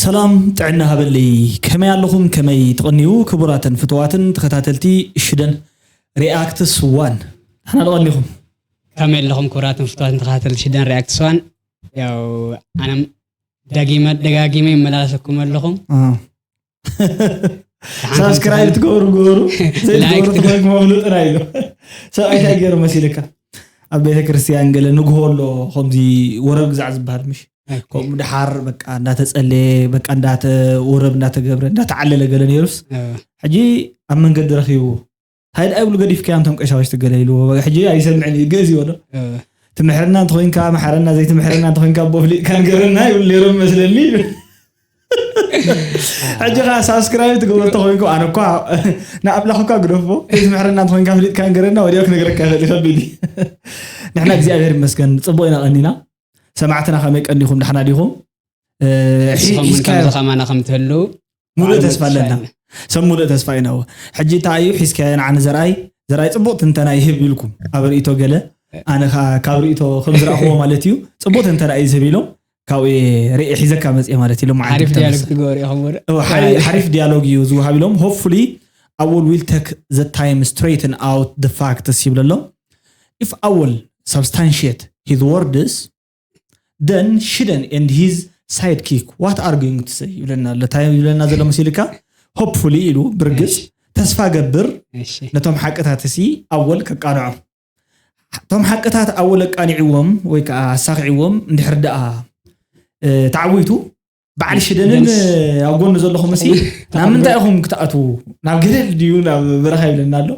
ሰላም ጥዕና ሃበለይ። ከመይ ኣለኹም? ከመይ ትቐንዩ? ክቡራትን ፍቱዋትን ተኸታተልቲ ሽደን ሪኣክትስ ዋን፣ ንሕና ንቐንኹም። ከመይ ኣለኹም ክቡራትን ፍቱዋትን ተኸታተልቲ ሽደን ሪኣክትስ ዋን? ያው ኣነም ዳጊመ ደጋጊመ ይመላለሰኩም ኣለኹም። አ። ሳብስክራይብ ትገብሩ ግበሩ። ዘይትገብሩ ላይክ ትኾንኩም ኣምልጡና ኢሉ። ሰብኣይ እንታይ ገይሩ መሲልካ? ኣብ ቤተ ክርስቲያን ገለ ንግሆ ኣሎ፣ ከምዚ ወረብ ግዛዕ ዝበሃል ምሽ? ኦኬ። ከምኡ ድሓር በቃ እንዳተጸለየ፣ በቃ እንዳተ-፣ ወረብ እንዳተገብረ፣ እንዳተዓለለ ገለ ነይሩስ፣ እ። ሕጂ ኣብ መንገዲ ረኺቡ። "ሃይድ ኣይብሉ ገዲፍካዮም እቶም ቀሻውሽቲ" ገለ ኢልዎ። በቃ ሕጂ ኣይሰምዕን እዩ፣ ግእዝ ይበሎ። እ። "ትምሕረና እንተኾይንካ መሓረና፣ ዘይትምሕረና እንተኾይንካ ኣቦ ፍሊጥካ ንገረና" ይብሉ ነይሮም መስለኒ። ሕጂ ኸዓ ሳብስክራይብ ትገብሩ እንተኾይንኩም፣ ኣነ እኳ ንኣምላኽ እኳ ግደፎ፣ ዘይትምሕረና እንተኾይንካ ፍሊጥካ ንገረና፣ ወዲያው ክነግረካ ይኽእል እዩ፣ ከቢድ እዩ። ንሕና እግዚኣብሔር ይመስገን፣ ጽቡቕ ኢና ቀኒና። ሰማዕትና ከመይ ቀኒኹም፣ ደሕና ዲኹም? እ፣ ሒ-፣ ንስኹም እውን ሒዝካዮ ከምዚ ከማና ከም ትህልው ሙሉእ ብዓል ተስፋ ሙሉእ ኣለና። ተስፋ ኣለና። ሰብ ሙሉእ ተስፋ ኢና። ሕጂ እንታይ እዩ ሒዝካዮ ንዓኒ ዘርኣይ? ዘርኣይ ጽቡቕ ትንተና ይህብ ኢልኩም ኣብ ርእይቶ ገለ። ኣነ ኸኣ ካብ ርእይቶ ከም ዝረኣኽዎ ማለት እዩ። ጽቡቕ ትንተና እዩ ዝህብ ኢሎም። ካብኡ እየ ርእየ ሒዘካ መጽየ ማለት እዩ። ሎማዓንቲ ሓሪፍ ዲያሎግ ብተመሳሳሊ። ትገብሩ ኢኹም ወረ። እወ፣ ሓሪ-፣ ሓሪፍ ዲያሎግ እዩ ዝወሃብ ኢሎም። Hopefully, Awol will take the time straighten out the facts ይብለሎም። If Awol substantiate his words, then Shiden and his sidekick, what are going to say? ይብለና ኣሎ። እንታይ ይብለና ዘሎ መሲልካ? Hopefully ኢሉ ብርግጽ እሺ። ተስፋ ገብር እሺ። ነቶም ሓቅታት እሲ ኣወል ከቃንዖም። እቶም ሓቅታት ኣወል ኣቃኒዕዎም ወይ ከዓ ኣሳኺዕዎም እንድሕር ደኣ፣ እ፣ ተዓዊቱ፣ በዓል ሽደንን፣ ደንስ። ኣብ ጎኑ ዘለኹም እሲ፣ ናብ ምንታይ ኢኹም ክትኣትዉ? ናብ ገደል ድዩ ናብ በረኻ ይብለና ኣሎ።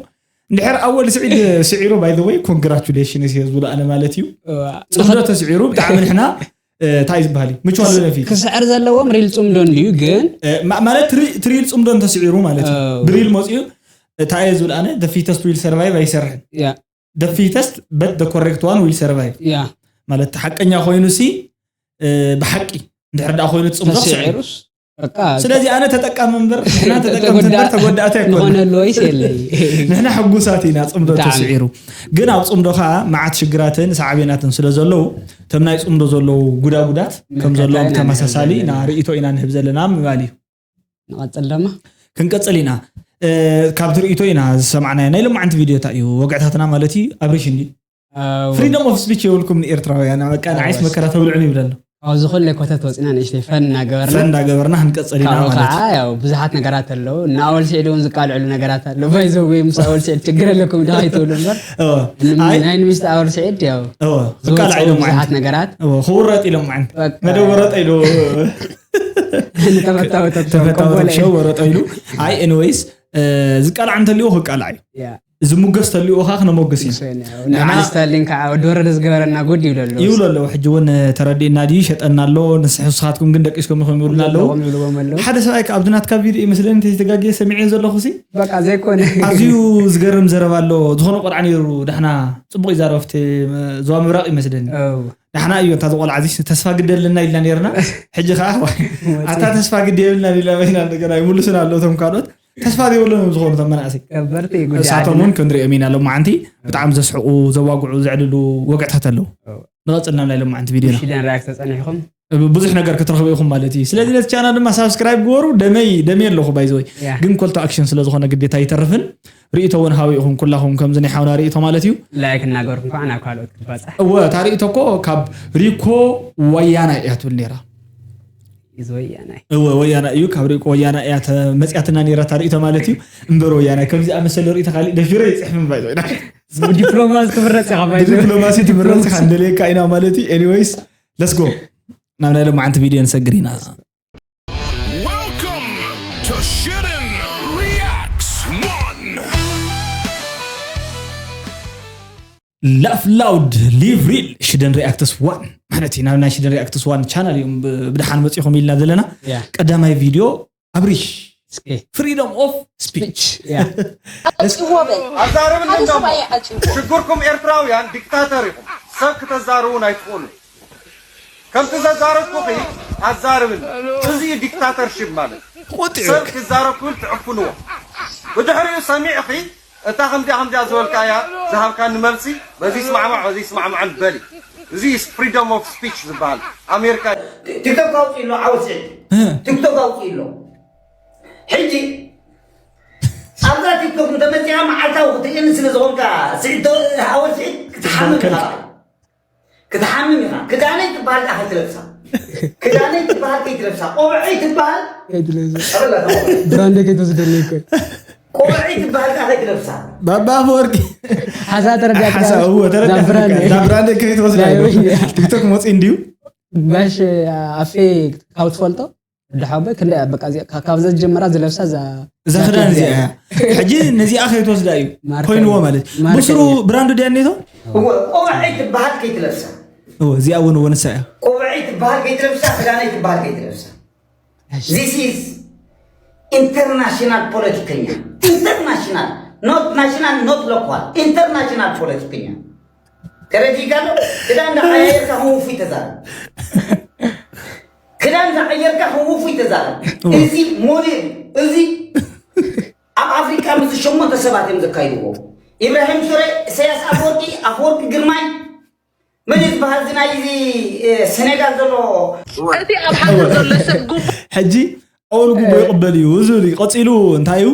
እንድሕር ኣወል ስዒድ ስዒሩ፣ by the way፣ congratulations ህዝቡ ለኣለ ማለት እዩ። እዋ። ጽምዶ ተስዒሩ፣ ብጣዕሚ ንሕና፣ እ፣ እንታይ ዝበሃል እዩ? ምቹዋል ክስ-፣ በነፊት። ክስዕር ዘለዎም ሪል ጽምዶ እንድዩ፣ ግን እ፣ ማ-፣ ማለት ሪ-፣ እቲ ሪል ጽምዶ እንተስዒሩ ማለት እዩ። እ። ብሪል መጽኡ፣ እንታይ እየ ዝብል ኣነ፣ the fittest will survive ኣይሰርሕን። ያ። The fittest, but the correct one will survive። ያ። ማለት ሓቀኛ ኮይኑ ሲ፣ እ፣ ብሓቂ እንድሕር ደኣ ኮይኑ ጽምዶ ክስዕር። ተስዒሩስ፣ በቃ ስለዚ ኣነ ተጠቃሚ እምበር፣ ንሕና ተጠቀምቲ እምበር ተጎዳ-፣ ተጎዳእቲ ኣይኮንና። ንኾነሉ ወይስ የለይ? ንሕና ሕጉሳት ኢና ጽምዶ ብጣዕሚ። ተስዒሩ። ግን ኣብ ጽምዶ ኸኣ መዓት ሽግራትን ሳዕቤናትን ስለ ዘለዉ፣ እቶም ናይ ጽምዶ ዘለዉ ጉዳጉዳት ከም ዘለዎም መከታተሊ ኢና ተመሳሳሊ ንሕብ ዘለና። ኢና ርእይቶ ኢና ንህብ ዘለና ምባል እዩ። ንቐጽል ደማ? ክንቀጽል ኢና። እ፣ ካብቲ ርእይቶ ኢና ዝሰማዕናዮ። ናይ ሎማዓንቲ ቪድዮ እንታይ እዩ? ወግዕታትና ማለት እዩ፣ ኣብሪሽ እንዲ? ኣው። Freedom of speech የብልኩም ንኤርትራውያን። በቃ፣ ንዓይስ ኣወስ። መከራ ተብልዑኒ ይብለና። ኣብዚ ኩለ ኮተት ወጺና ንእሽተይ ፈን እናገበርና። ፈን እናገበርና ክንቀጽል ኢና ካብኡ ማለት ከዓ እዩ። ያው ብዙሓት ነገራት ኣለዉ። እና ኣወል ስዒድ እውን ዝቃልዕሉ ነገራት ኣሎ። By the way፣ ምስ ኣወል ስዒድ ችግር ኣለኩም ዶ ኣይትብሉ እምበር። እወ። ን-፣ ኣይ። ናይ ንሚስተር ኣወል ስዒድ ያው እወ። ዝወጽኡ ክቃላዕ ኢሎም ብዙሓት ማለት። ነገራት። እወ፣ ክውረጥ ኢሎም ማለት። በቃ። መደብ ወረጠ ኢሉ። ንተፈታዊ ቶክ ሾው ተፈታዊ ቶክ ቆቦለ። ሾው ወረጠ ኢሉ። ኣይ፣ ኤኒዌይስ፣ እ፣ ዝቃላዕ እንተልዎ ክቃላዕ እዩ። ያ። ዝሙገስ ተልዎ ኸዓ ክነሞግስ እዩ። ንዕና ንዓንስቲ ኣሊን ከዓ ወዲ ወረደ ዝገበረና ጉድ ይብሉ ኣለዉ። ይብሉ ኣለዉ። ሕጂ እውን ተረዲእና ድዩ? ይሸጠና ኣሎ። ንስሕ-፣ ንስኻትኩም ግን ደቂስኩም ኢኹም ይብሉና ኣለዉ። ዘለኹም ይብልዎም ኣለዉ። ሓደ ሰብኣይ ከዓ ኣብዚ ናትካ ቪድዮ ይመስለኒ እንተይተጋግየ ሰሚዐ ዘለኹ ሲ። በቃ ዘይኮነ። ኣዝዩ ዝገርም ዘረባ ኣሎ። ዝኾነ ቆልዓ ነይሩ ዳሕና ጽቡቕ ይዛረብ ኣብቲ ዞባ ምብራቕ ይመስለኒ። እው። ዳሕና እዩ እታ ዝቆልዓ እዚ ተስፋ ግደልና ኢልና ነይርና። ሕጂ ከዓ ኣታ ተስፋ ግዲ የብልና ኢልና በይና እንደገና ይምልሱና ኣለዉ እቶም ካልኦት። ተስፋ ዘይብሎም እዮም ዝኾኑ እቶም መናእሰይ። ከበርቲ ጉዳይ እሳቶም ዓድና። እውን ክንሪኦም ኢና ሎማዓንቲ። ብጣዕሚ ዘስሕቑ፣ ዘዋግዑ፣ ዘዕልሉ ወግዕታት ኣለዉ። እዎ። ንቐጽል ናብ ናይ ሎማዓንቲ ቪድዮና። ሽደን ሪያክት ተጸኒሕኩም? ብ-፣ ብዙሕ ነገር ክትረኽቡ ኢኹም ማለት እዩ። ስለዚ ነቲ ቻናል ድማ ሳብስክራይብ ግበሩ። ደመይ፣ ደመይ ኣለኹ ባይ ዘ ወይ። ያ። ግን ኮል ቱ ኣክሽን ስለ ዝኾነ ግዴታ ኣይተርፍን። ርእይቶ እውን ሃቡ ኢኹም ኩላኹም ከምዚ ናይ ሓውና ርእይቶ ማለት እዩ። ላይክ እናገበርኩም ከዓ ናብ ካልኦት ክትባጻሕ። እወ፣ እታ ርእይቶ እኮ ካብ ሪኮ ወያና እያ ትብል ነይራ። ኢዝ ወያናይ። እወ፣ ወያና እዩ። ካብ ሪኮ ወያና እያ ተ-፣ መጽያትና ነይራ እታ ርእይቶ ማለት እዩ። እምበር ወያናይ ከምዚ ኣመሰለ ርእይቶ ካሊእ ደፊረ ይጽሕፍ እምባይ ዞይና። ብዲፕሎማሲ ትምረጽ ኢኻ፣ ባይ ዘ ወይ። ብዲፕሎማሲ ትምረጽ ኢኻ፣ እንደልየካ ኢና ማለት እዩ። ኤኒዌይስ፣ let's go። ናብ ናይ ሎማዓንቲ ቪድዮ ንሰግር ኢና። Welcome to Shiden Reacts One. Laugh loud, live real. ሽደን ሪኣክትስ ዋን ማለት እዩ። ናብ ናይ ሽደን ሪኣክትስ ዋን ቻናል እዮም ብ-፣ ብድሓን መጺኹም ኢልና ዘለና። ያ። ቀዳማይ ቪድዮ ኣብሪሽ። እስኪ። ፍሪደም ኦፍ ስፒች። ስፒች፣ ያ። እስኪ። ኣዛርብኒ ኣነ እንደሞ። ሰብኣይ ኣጭንቁ። ሽግርኩም ኤርትራውያን ዲክታተር ኢኹም። ሰብ ክተዛርቡን ኣይትኽእሉ። ከምቲ ዘዛረብኩኺ ኣዛርብኒ። እዚ እዩ ዲክታተርሺፕ ማለት። ቁጥዑ። ሰብ ክዛረብ ክብል ትዕፍንዎ። ብድሕሪኡ ሰሚዕኺ እታ ከምዚኣ ከምዚኣ ዝበልካያ ዝሃብካኒ መልሲ በዚ ይስማዕማዕ፣ በዚ ይስማዕማዕን በሊ። እዚ is freedom of speech ዝበሃል ኣሜሪካ። ቲክቶክ ኣውፅእ ኣሎ ዓወት ስዒድ። ቲክቶክ ኣውፅእ ኣሎ። ሕጂ ኣብዛ ቲክቶክ እንተመፂኣ መዓልታዊ ክትርእየኒ ስለ ዝኾንካ ስዒድ፣ ዓወት ስዒድ ክትሓምም ኢኻ። ክትሓምም ኢኻ። ክዳነይ ትበሃል ካ ከይትለብሳ። ክዳነይ ትበሃል ከይትለብሳ። ቆብዐይ ትበሃል ብራንደ ከይትወስደኒ እኮ። ቆብዐይ ትበሃል ካ ከይትለብሳ። ባባ ኣፈወርቂ ሓሳ ተረዳእካ? ሓሳ እወ ተረዳ ናብ ብራንደ። ናብ ብራንደ ከይትወስዳ ናይ ወይኒ። ቲክቶክ መፂ እንድዩ ባሽ ኣፌ ካብ ትፈልጦ ወዲ ሓወቦይ ክንደይ በቃ እዚኣ ካብ ዘጀመራ ዝለብሳ እዛ እዛ ክዳን እዚኣ እያ ሕጂ ነዚኣ ከይትወስዳ እዩ ማርከር ኮይንዎ እዩ። ማለት ማርከር ብስሩ እዩ። ብራንዱ ድያ እኔቶ እወ፣ ቆብዐይ ትበሃል ከይትለብሳ። እወ እዚኣ እውን እውን ንሳ እያ ቆብዐይ ትበሃል ከይትለብሳ፣ ክዳነይ ትበሃል ከይትለብሳ። This is international ፖለቲከኛ። International, not national, not local, international ፖለቲከኛ። ተረዲእካ ዶ? ክዳን እንዳቀያየርካ ከም ውፉይ ተዛረብ። ክዳን እንዳቀየርካ ከም ውፉይ ተዛረብ። እዚ ሞዴል፣ እዚ ኣብ ኣፍሪካ ምስ ሸሞንተ ሰባት እዮም ዘካይድዎ። ኢብራሂም ሱሬ፣ ኢሳያስ ኣፈወርቂ፣ ኣፈወርቂ ግርማይ፣ መን እዩ ዝበሃል እዚ ናይ እዚ፣ እ፣ ሴኔጋል ዘሎ? እቲ ኣብ ሃገር ዘሎ ሰብ ጉቡ ሕጂ ኣወል ጉቦ ይቕበል እዩ ዝብል እዩ ቀፂሉ እንታይ እዩ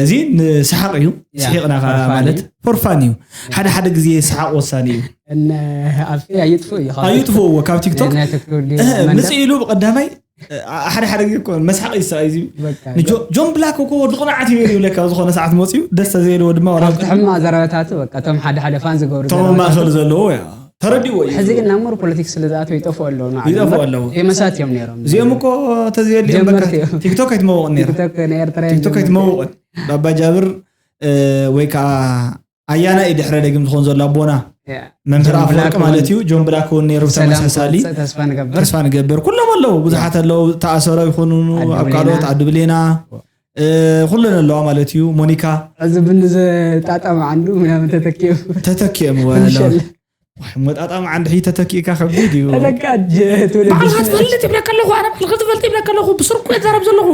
እዚ ንሰሓቕ እዩ ስሒቕና ከዓ ፈርፋን ማለት እዩ። ፈርፋን እዩ ሓደ ሓደ ግዜ ሰሓቕ ወሳኒ እዩ እነ ኣፌ ኣይጥፉ እዩ ካብ ኣይጥፍዎ ካብ ቲክቶክ ናይ ቲክቶክ ድዩ እህ፣ መንደር? ምጽእ ኢሉ ብቐዳማይ እ፣ ሓደ ሓደ ግዜ እኮ መስሓቕ ይስራእ እዩ በቃ ንጆ- ጆን ብላክ እኮ ወዲ ቁንዓት እዩ ነይሩ ይብለካ ኣብ ዝኾነ ሰዓት መፅኡ ደስ ተዘይልዎ ድማ ወላ ካብቲ ሕማቕ ዘረበታቱ በቃ እቶም ሓደ ሓደ ፋን ዝገብሩ እቶም ኣብ ዘረበታቱ ማእኸል ዘለዎ ያ ተረዲዎ እዩ ሕዚ ግን ናብ ሙር ፖለቲክስ ስለ ዝኣተው ይጠፍኡ ኣለዉ ንዓለም ይጠፍኡ እምበር ኣለዉ። ፌመሳት እዮም ነይሮም እዚኦም እኮ ተዘየልዮም በቃ ጀመርቲ እዮም። ቲክቶክ ኣይትመወቕን ነይራ ቲክቶክ ናይ ኤርትራ ቲክቶክ ኣይትመወቕን ባባ ጃብር እ፣ ወይ ከዓ ኣያና እዩ ድሕረ ደጊም ዝኾን ዘሎ ኣቦና ያ። መምህር ጆን ኣፈወርቂ ብላክ ማለት እውን እዩ ጆን ብላክ እውን ነይሩ ሰላም ተመሳሳሊ ክወፅእ ተስፋ ንገብር ተስፋ ንገብር ኩሎም ኣለዉ ብዙሓት ኣለዉ ተኣሰሮ ይኹኑ ኣዱ ኣብ ካልኦት ብሌና። ኣዱ ብሌና እ፣ ኩለን ኣለዋ ማለት እዩ ሞኒካ እዚ ብኒ ዘጣጣም ዓንዱ ምናምን ተተኪኡ ተተኪኦም ምሸለ መጣጣም ዓንድሒ ተተኪእካ ከቢድ እዩ ተለካ ትውልድ ባዕልኻ ትፈልጥ ይብለካ ኣለኹ ኣነ ባዕልኻ ትፈልጥ ይብለካ ኣለኹ ብስርኩ የዛረብ ዘለኹ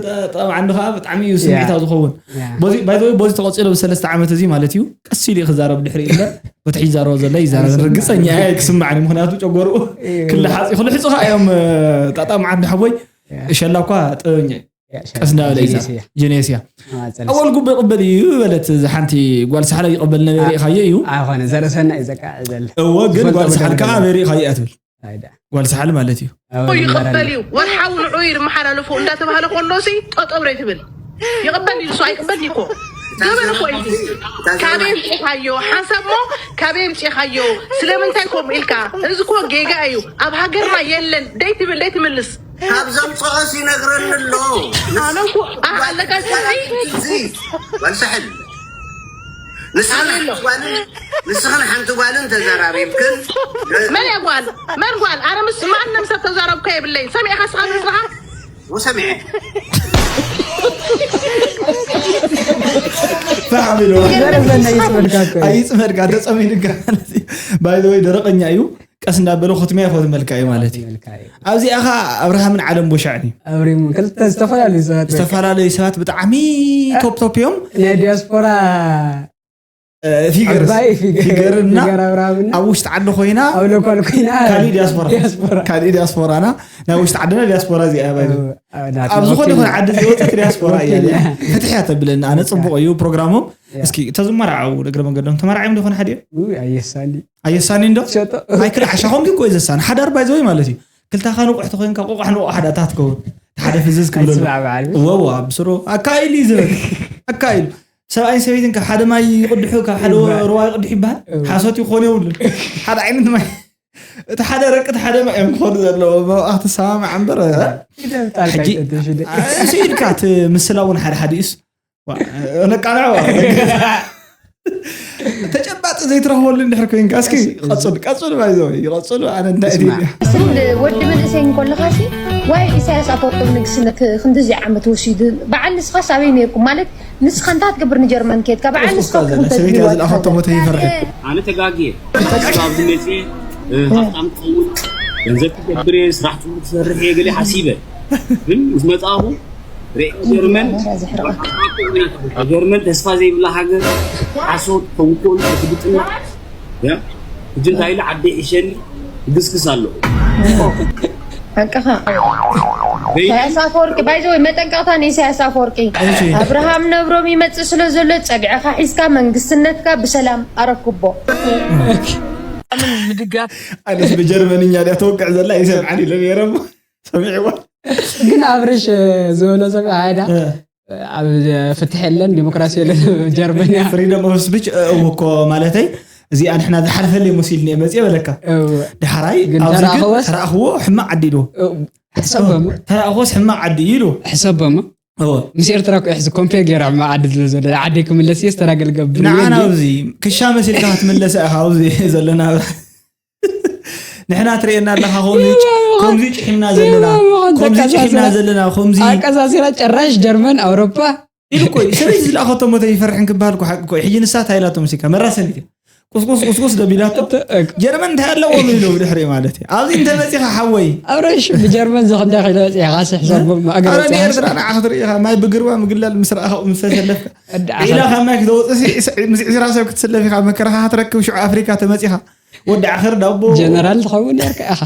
ጣጣም ዓንዲ ከዓ ብጣዕሚ እዩ ስምዒታ ዝኸውን ያ። በዚ ባይዘወይ በዚ ተቐፂሎ ብሰለስተ ዓመት እዚ ማለት እዩ ቀስ ኢሉ ክዛረብ ድሕሪ እምበር በትሒ ይዛረቦ ዘሎ ይዛረብ ርግፀኛ እየ ክስማዕኒ ምክንያቱ ጨጎርኡ ክልሓፅ ክልሕፁ ከዓ እዮም ጣጣም ዓንዲ ሓወይ ሸላ እኳ ጥበበኛ እዩ ቀስ እንዳበለ እዩ ጀኔስያ ማፀል ኣወል ጉብ ይቕበል እዩ በለት እዚ ሓንቲ ጓል ሳሕላ ይቕበል ነበረ ኢኻዮ እዩ ኣይኮነ ዘርእሰና እዩ ዘቃ ዘል እዎ ግን ዝፈልጦ ጓል ሳሕል ነገር ከዓ የለን። በሪ ኢኻዮ እያ ትብል ኣይዳ ጓል ሳሕል ማለት እዩ ይቕበል እዩ ወርሓዊ ንዑ ይመሓላለፉ እንዳተባሃለ ከሎ ሲ ጠጠብረ ትብል ይቕበል እዩ እሱ ኣይቅበል እኮ ገበር እኮ እዩ ካበይ ምፅኻዮ ሓንሳብ ሞ ካበይ ምፅኻዮ ስለምንታይ ከምኡ ኢልካ እዚ እኮ ጌጋ እዩ ኣብ ሃገርና የለን ደይትብል ደይትምልስ ካብ ዘምፅኦስ ይነግረኒ ኣሎ ኣነ እኮ ኣለቃ እዚ ጓል ሳሕል ንስኽን ኣሜን። ሓንቲ ጓልን ንስኽን ሓንቲ ጓልን ተዘራሪብክን መን እያ ጓል መን ጓል ኣነ ምስ ማንም ሰብ ተዛረብካ የብለይ ሰሚዕካ ስኻ ንስኻ ወሰሚዐ ፋሕም ኢሉ ዘረሰና ይፅመድካ እኮ እዩ። ኣይፅመድካ ተፀሚድካ ባይዘወይ ደረቐኛ እዩ ቀስ እንዳበለ ክትምያ ይፈትመልካ እዩ ማለት እዩ መልካ እዩ። ኣብዚኣ ኸ ኣብርሃምን ዓለም ቦሻዕን እዩ ኣብሪሙ ክልተ ዝተፈላለዩ ሰባት ዝተፈላለዩ ሰባት ብጣዕሚ ቶፕቶፕ እዮም ናይ ዲያስፖራ ፊገር ዓባይ ፊገር- ፊገርና ፊገር ኣብርሃምና ኣብ ውሽጢ ዓዲ ኮይና ኣብ ሎካል ኮይና ካሊእ ዲያስፖራ ዲያስፖራ ካሊእ ዲያስፖራና ናይ ውሽጢ ዓድና ዲያስፖራ እዚኣ ባይ ኣብ- ኣብ- ናትና ኣብ ዝኾነ ወኪልና። ይኹን ዓዲ ዝወፀት ዲያስፖራ እያ ወኪልና። ፍትሕ እያ ተብለና ኣነ ፅቡቅ እዩ ፕሮግራሞም ያ። እስኪ ተዝመርዓው እግረ መንገዶም ተመራዒም ዝኾነ ሓደ እዮም ውይ፣ ኣየሳኒ ኣየሳኒ እንዶ ሸጦ ኣይክል ዓሻ ከምዚ እኮ እዩ ዘሳኒ ሓዳር ባይዘወይ ማለት እዩ ክልታኻ ንቑሕ ተኮይንካ ቆቋሕ ንቑሕ ሓደ ኣታ ትከውን ሓደ ፍዝዝ ክብለሉ ኣይስማዕ በዓል ቤት። እወ እወ ብስሩ ኣካኢሉ እዩ ዝብል ኣካኢሉ ሰብኣይን ሰበይትን ካብ ሓደ ማይ ይቕድሑ ካብ ሓደ ይበሃል። ሩባ ይቕድሑ ይበሃል እወ። ሓሶት ይኾኑ የብሉን ሓደ ዓይነት ማይ እቲ ሓደ ረቂ እቲ ሓደ ማይ እዮም ክኾኑ ዘለዎ መብኣኽ ተሰማምዓ እምበር ግደፍ ጣልቃ ሕጂ ይሰድሽ ደ እሱ ኢልካ እቲ ምስላ እውን ሓደ ሓደ እዩስ ነቃንዐ ተጨባጢ ዘይትረኽበሉ እንድሕር ኮይንካ እስኪ ቀፅል ቀፅል ባይዘወ ይቐፅሉ ኣነ እንታይ እስማዕ። እየ ስል ወዲ መንእሰይ እንኮለኻሲ ዋይ ኢሳያስ ኣፈወርቂ ንግስነት ክንድዚ ዓመት ወሲዱ በዓል ንስኻስ ኣበይ ነርኩም ማለት ንስኻ እንታይ ትገብር ንጀርመን ከድካ በዓል ንስኻ ሰበይቲ ዝለኣኸቶ ሞተ ይፈርሕ ኣነ ተጋግየ ኣብዚ መፅየ ሃፍታም ክኸውን ገንዘብ ክገብር እየ ስራሕ ፅቡቅ ክሰርሕ እየ ገለ ሓሲበ ግን ምስ መፅኣኹ ርኤ ጀርመን ጀርመን ተስፋ ዘይብላ ሃገር ሓሶት ተንኮል ክትግጥና ያ ሕጂ እንታይ ኢለ ዓዲ ይሕሸኒ ግስግስ ኣሎ። ሓቅኻ። ኢሳያስ ኣፈወርቂ ባይዘ ወይ መጠንቀቕታ ንኢሳያስ ኣፈወርቂ። ኣብርሃም ነብሮም ይመጽእ ስለ ዘሎ ጸግዕኻ ሒዝካ መንግስትነትካ ብሰላም ኣረክቦ። ምድጋፍ ኣነስ ብጀርመንኛ ድያ ተወቅዕ ዘላ ይሰምዓን ኢለ ነይረ እሞ ሰሚዕዋ። ግን ኣብርሽ ዝበሎ ሰብ ኣይዳ ኣብ ፍትሕ የለን ዲሞክራሲ የለን ጀርመን እያ። ፍሪደም ኦፍ ስፒች እኮ ማለተይ እዚኣ ንሕና ዝሓልፈለይ መሲልኒ እየ መፅእ በለካ። ዳሕራይ ግን ኣብዚ ግን ተረኣኽዎስ? ተረኣኽዎ ሕማቕ ዓዲ ኢሉ። ሕሰቦሞ ተረኣኽዎስ ሕማቕ ዓዲ ኢሉ። ሕሰቦሞ እወ ምስ ኤርትራ እኮ ሕዚ ኮምፔር ገይራ ሕማቕ ዓዲ ዝብል ዘሎ ዓዲ ክምለስ እየ ስተራገል ገብር ንዓና ኣብዚ ክሻ መሲልካ ክትምለሰ ኢኻ ኣብዚ ዘለና ንሕና ትርእየና ኣለኻ ከምዚ ከምዚ ጭሒምና ዘለና ከምዚ ጭሒምና ዘለና ከምዚ ኣቀሳሲራ ጨራሽ ጀርመን ኣውሮፓ ኢሉ እኮ እዩ ሰበይቲ ዝለኣኸቶ ሞተ ይፈርሕን ክበሃል እኮ ሓቂ እኮ እዩ ሕጂ ንሳ እንታይ ኢላቶ መሲልካ መራሰኒት እያ ቁስቁስ ቁስቁስ ደቢላቶ ጀርመን እንታይ ኣለዎም ኢሉ ብድሕሪ ማለት እዩ ኣብዚ እንተመፂኻ ሓወይ ኣብረሽ ብጀርመን ዝኽንዳ ከይደ መፅኢኻ ስሕሰቦም ማእገር ኣረ መፅኢኻ ንኤርትራ ንዓ ክትርኢ ኢኻ ማይ ብግርባ ምግላል ምስ ረኣኻ ምስ ተሰለፍካ ወዲ ዒላ ዓኸር ካብ ማይ ክተወፅእ ሲ- ምስ ዕስራ ሰብ ክትስለፍ ኢኻ መከራኻ ክትረክብ ሽዑ ኣፍሪካ ተመፂኻ ወዲ ዓኸር ዳቦ ጀነራል ትኸውን ነርካ ኢኻ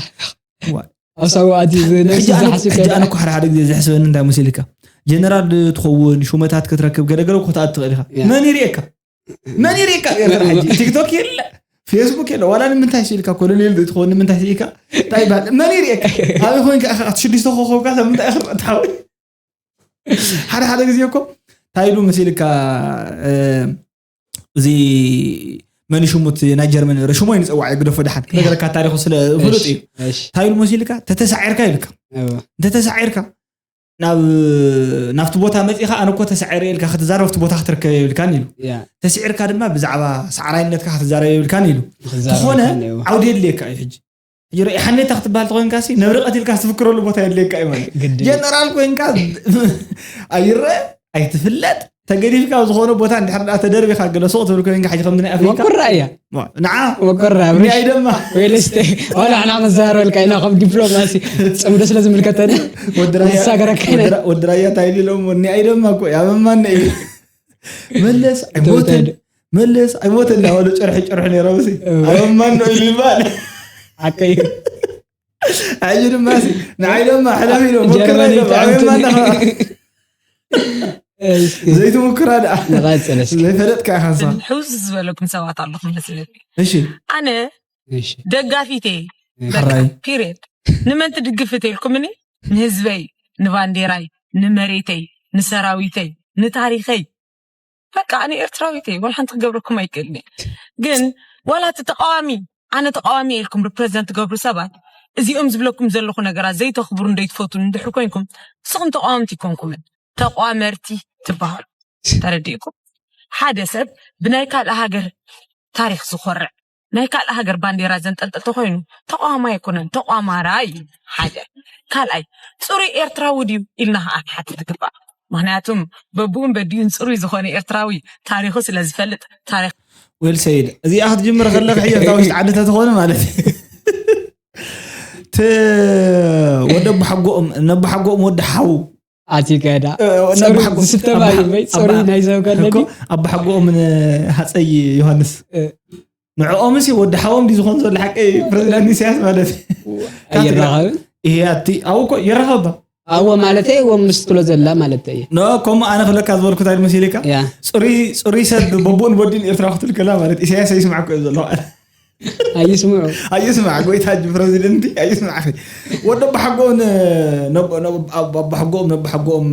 ዋ። ኣብ ሳዋ ኣትዩ ዝነሱ ሕጂ ኣነ- ዝሓስብ ሕጂ ኣነ እኮ ሓደ ሓደ ግዜ ዘሕስበኒ እንታይ መሲልካ ጀነራል ትኸውን ሹመታት ክትረክብ ገለገለ ክትኣቱ ትኽእል ኢኻ ያ። መን ይርእየካ መን ይርእየካ ኣብ ኤርትራ ሕጂ ቲክቶክ የለ ፌስቡክ የለ ዋላ ንምንታይ ስኢልካ ኮሎኔል ትኸውን ንምንታይ ስኢልካ እንታይ ይበሃል መን ይርእየካ ኣበይ ኮይንካ ኢኻ እቲ ሽዱሽተ ኮኸብካ ሰብ ምንታይ ኢኻ ትሓወይ ሓደ ሓደ ግዜ እኮ እንታይ ኢሉ መሲልካ እ፣ እዚ መን ሽሙ እቲ ናይ ጀርመን ነበረ ሽሞ ይንፀዋዕ ግደፎ ድሓን ክነገረካ ታሪኹ ስለ ፍሉጥ እዩ እንታይ ኢሉ መሲልካ ተተሳዒርካ ይብልካ እንተተሳዒርካ ናብ ናብቲ ቦታ መፂኻ ኣነ እኮ ተሳዒረ ኢልካ ክትዛረብ ኣብቲ ቦታ ክትርከብ የብልካን ኢሉ ተስዒርካ ድማ ብዛዕባ ሰዓራይነትካ ክትዛረብ የብልካን ኢሉ ተኾነ ዓውዲ የድልየካ እዩ ሕጂ ሕጂ ርእ ሓኔታ ክትበሃል ተኮይንካ ሲ ነብሪ ቀቲልካ ዝፍክረሉ ቦታ የድልየካ እዩ ማለት ጀነራል ኮይንካ ኣይረአ ኣይትፍለጥ ተገዲፍካ ኣብ ዝኾነ ቦታ እንድሕር ደኣ ተደርቢኻ ገለ ሱቕ ትብል ኮይንካ ሕጂ ከምዚ ናይ ኣፍሪካ መኩራ እያ ንዓ መኩራ እኒኣይ ደማ ወይለስተ ዋላ ሕና መዛረበልካ ኢና ከም ዲፕሎማሲ ፅምዶ ስለ ዝምልከተና ወዲ ራያ ንሳገረካ ኢና ወዲ ራ- ወዲ ራያ እንታይ ኢሎም እኒኣይ ደማ እኮ ያበማነ እዩ መለስ ኣይሞተን መለስ ኣይሞተን እናበሉ ጨርሒ ጨርሑ ነይሮም ሲ ኣበማነ ኢሉ ይበሃል ሓቀይ ሕጂ ድማ ሲ ንዓይ ደማ ሕለም ኢሎም ጀርመን ሞክራ ኢሎም ይጥዕም ኣበማነ ትብል። ከዓ እስኪ ዘይትምክራ ደኣ ንቐፅል እስኪ ዘይፈለጥካ ኢኻ ንሳ ሕውስ ዝበለኩም ሰባት ኣለኹም መስለኒ እሺ ኣነ እሺ ደጋፊት እየ ሕራይ ፒሪየድ ንመን ትድግፍ ተልኩምኒ ንህዝበይ ንባንዴራይ ንመሬተይ ንሰራዊተይ ንታሪኸይ በቃ ኣነ ኤርትራዊት እየ ወላ ሓንቲ ክገብረኩም ኣይክእልን እየ ግን ዋላ እቲ ተቃዋሚ ኣነ ተቃዋሚ እየ ኢልኩም ሪፕሬዘንት ትገብሩ ሰባት እዚኦም ዝብለኩም ዘለኹ ነገራት ዘይተኽብሩ እንደይትፈትኑ እንድሕር ኮይንኩም ንስኹም ተቃወምቲ ይኮንኩምን ተቋመርቲ ትበሃሉ ተረዲእኩም ሓደ ሰብ ብናይ ካልእ ሃገር ታሪክ ዝኾርዕ ናይ ካልእ ሃገር ባንዴራ ዘንጠልጥል ተኮይኑ ተቋዋማይ ኣይኮነን ተቋማራይ እዩ ሓደ ካልኣይ ፅሩይ ኤርትራዊ ድዩ ኢልና ከዓ ንሓትት ዝግባእ ምክንያቱም በብኡን በዲኡን ፅሩይ ዝኾነ ኤርትራዊ ታሪኩ ስለ ዝፈልጥ ታሪክ ዌል ሰይድ እዚኣ ክትጅምር ከለክ ሕጂ እታ ውሽጢ ዓዲ ተትኾነ ማለት እዩ። ት ወደ ኣቦሓጎኦም ነቦሓጎኦም ወዲ ሓው ኣቲ ገዳ እ፣ ፅሩይ ነቦሓጎ- ዝተባዩ ኣቦሓ- በይ ፅሩይ ኣባ- ናይ ሰብ ከለዲ እኮ ኣቦሓጎኦም ንሃፀይ ዮሃንስ እ። ንዕኦምስ ወዲ ሓዎም ድዩ ዝኾን ዘሎ ሓቂ ፕሬዚዳንት ኢሳያስ ማለት እዩ። ኣይራኸብን ይሄ ኣቲ ኣብኡ እኮ ይራኸባ ኣዎ ማለተይ እዎም ምስ ትሎ ዘላ ማለተይ ኖ ከምኡ ኣነ ክብለካ ዝበልኩ እንታይ መሲልካ ያ ፅሩይ ፅሩይ ሰብ በቡኡን ወዲን ኤርትራ ክትብል ከላ ማለት ኢሳያስ ኣይስማዕ እኮ እዩ ዘሎ ኣይስምዑ ኣይስማዕ ጎይታ እጂ ፕረዚደንቲ ኣይስማዕ ወዲ ኣቦሓጎኦም ኣቦሓጎኦም ነቦሓጎኦም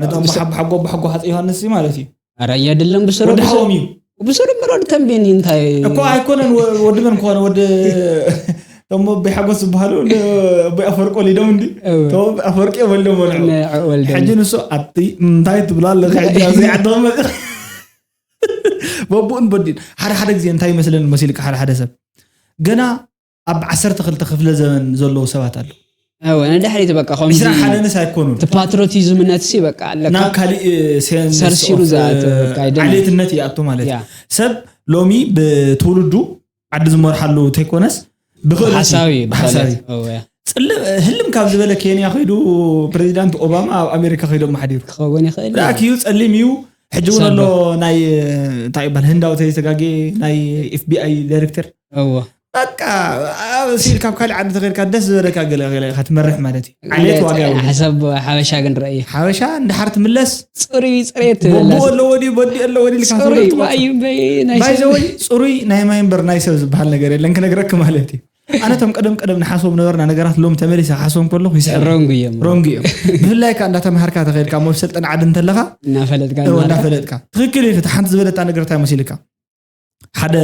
ነቦሓጎ ኣቦሓጎ ሓፀ ዮሃንስ ማለት እዩ ኧረ የድልን ብስሩ ወዲ ሓዎም እዩ ብስሩ ምሮድ ተንቤኒ እንታይ እኮ ኣይኮነን ወዲ መን ክኾነ ወዲ ቶም ኣቦይ ሓጎስ ዝበሃሉ ኣቦይ ኣፈወርቂ ወሊዶም እንዲ ቶም ኣፈወርቂ ወሊዶም ወልዑ ወልደ ሕጂ ንሱ ኣቲ እንታይ ትብላ ኣለካ ሕጂ ኣብዚ ዓዲ ክመፅእ በቡኡን በዲን ሓደ ሓደ ግዜ እንታይ ይመስለኒ መሲልካ ሓደ ሓደ ሰብ ገና ኣብ ዓሰርተ ክልተ ክፍለ ዘመን ዘለዉ ሰባት ኣለዉ እወ ንድሕሪት በቃ ከምዚ ዕስራ ሓደንስ ኣይኮኑን እቲ ፓትሮቲዝምነት ሲ በቃ ኣለካ ናብ ካሊእ ሴንስ ሰርሲሩ ኦፍ ዝኣተ በቃ ኣይደልን። ዓሌትነት ይኣቱ ማለት እዩ ያ ሰብ ሎሚ ብትውልዱ ዓዲ ዝመርሓሉ ተይኮነስ ብክእለት ሓሳብ እዩ ብሓሳብ እዩ እወ። ፅልም ህልም ካብ ዝበለ ኬንያ ከይዱ ፕሬዚዳንት ኦባማ ኣብ ኣሜሪካ ከይዶም ሓዲሩ ክኸውን ይኽእል እዩ። ዳክ እዩ ፀሊም እዩ ሕጂ እውን ኣሎ ሰልዶ። ናይ እንታይ ይባል ህንዳዊ ተይተጋጌ ናይ ኤፍቢኣይ ዳይሬክተር እወ በቃ፣ ኣብ ሲል ካብ ካልእ ዓዲ ተኸድካ ደስ ዝበለካ ገለ ገለ ኢኻ ትመርሕ ማለት እዩ። ዓሌት ዋጋ የብሉን። ሓሳብ ሓበሻ ግን ረእየ። ሓበሻ እንድሓር ትምለስ። ጽሩይ ጽሬት ትብለስ። ቦቦ ኣለዎ ድዩ፣ በዲ ኣለዎ ድዩ ኢልካ ጽሩይ ትብሎ ትመጽእ። ማይ እምበይ ናይ ሰብ። ባይዘወይ፣ ጽሩይ ናይ ማይ እምበር ናይ ሰብ ዝበሃል ነገር የለን፣ ክነግረክ ማለት እዩ። ኣነ እቶም ቀደም ቀደም ንሓስቦም ነበርና ነገራት ሎም ተመሊሰ ክሓስቦም ከለኹ ይስሕቕ። ሮንግ እዮም። ሮንግ እዮም። ብፍላይ ከኣ እንዳተምሃርካ ተኸድካ፣ ኣብ መሰልጠኒ ዓዲ እንተለኻ፣ እናፈለጥካ እዎ፣ እናሃርካ። እናፈለጥካ። ትኽክል እዩ። እቲ ሓንቲ ዝበለታ ነገር እንታይ መሲልካ? ሓደ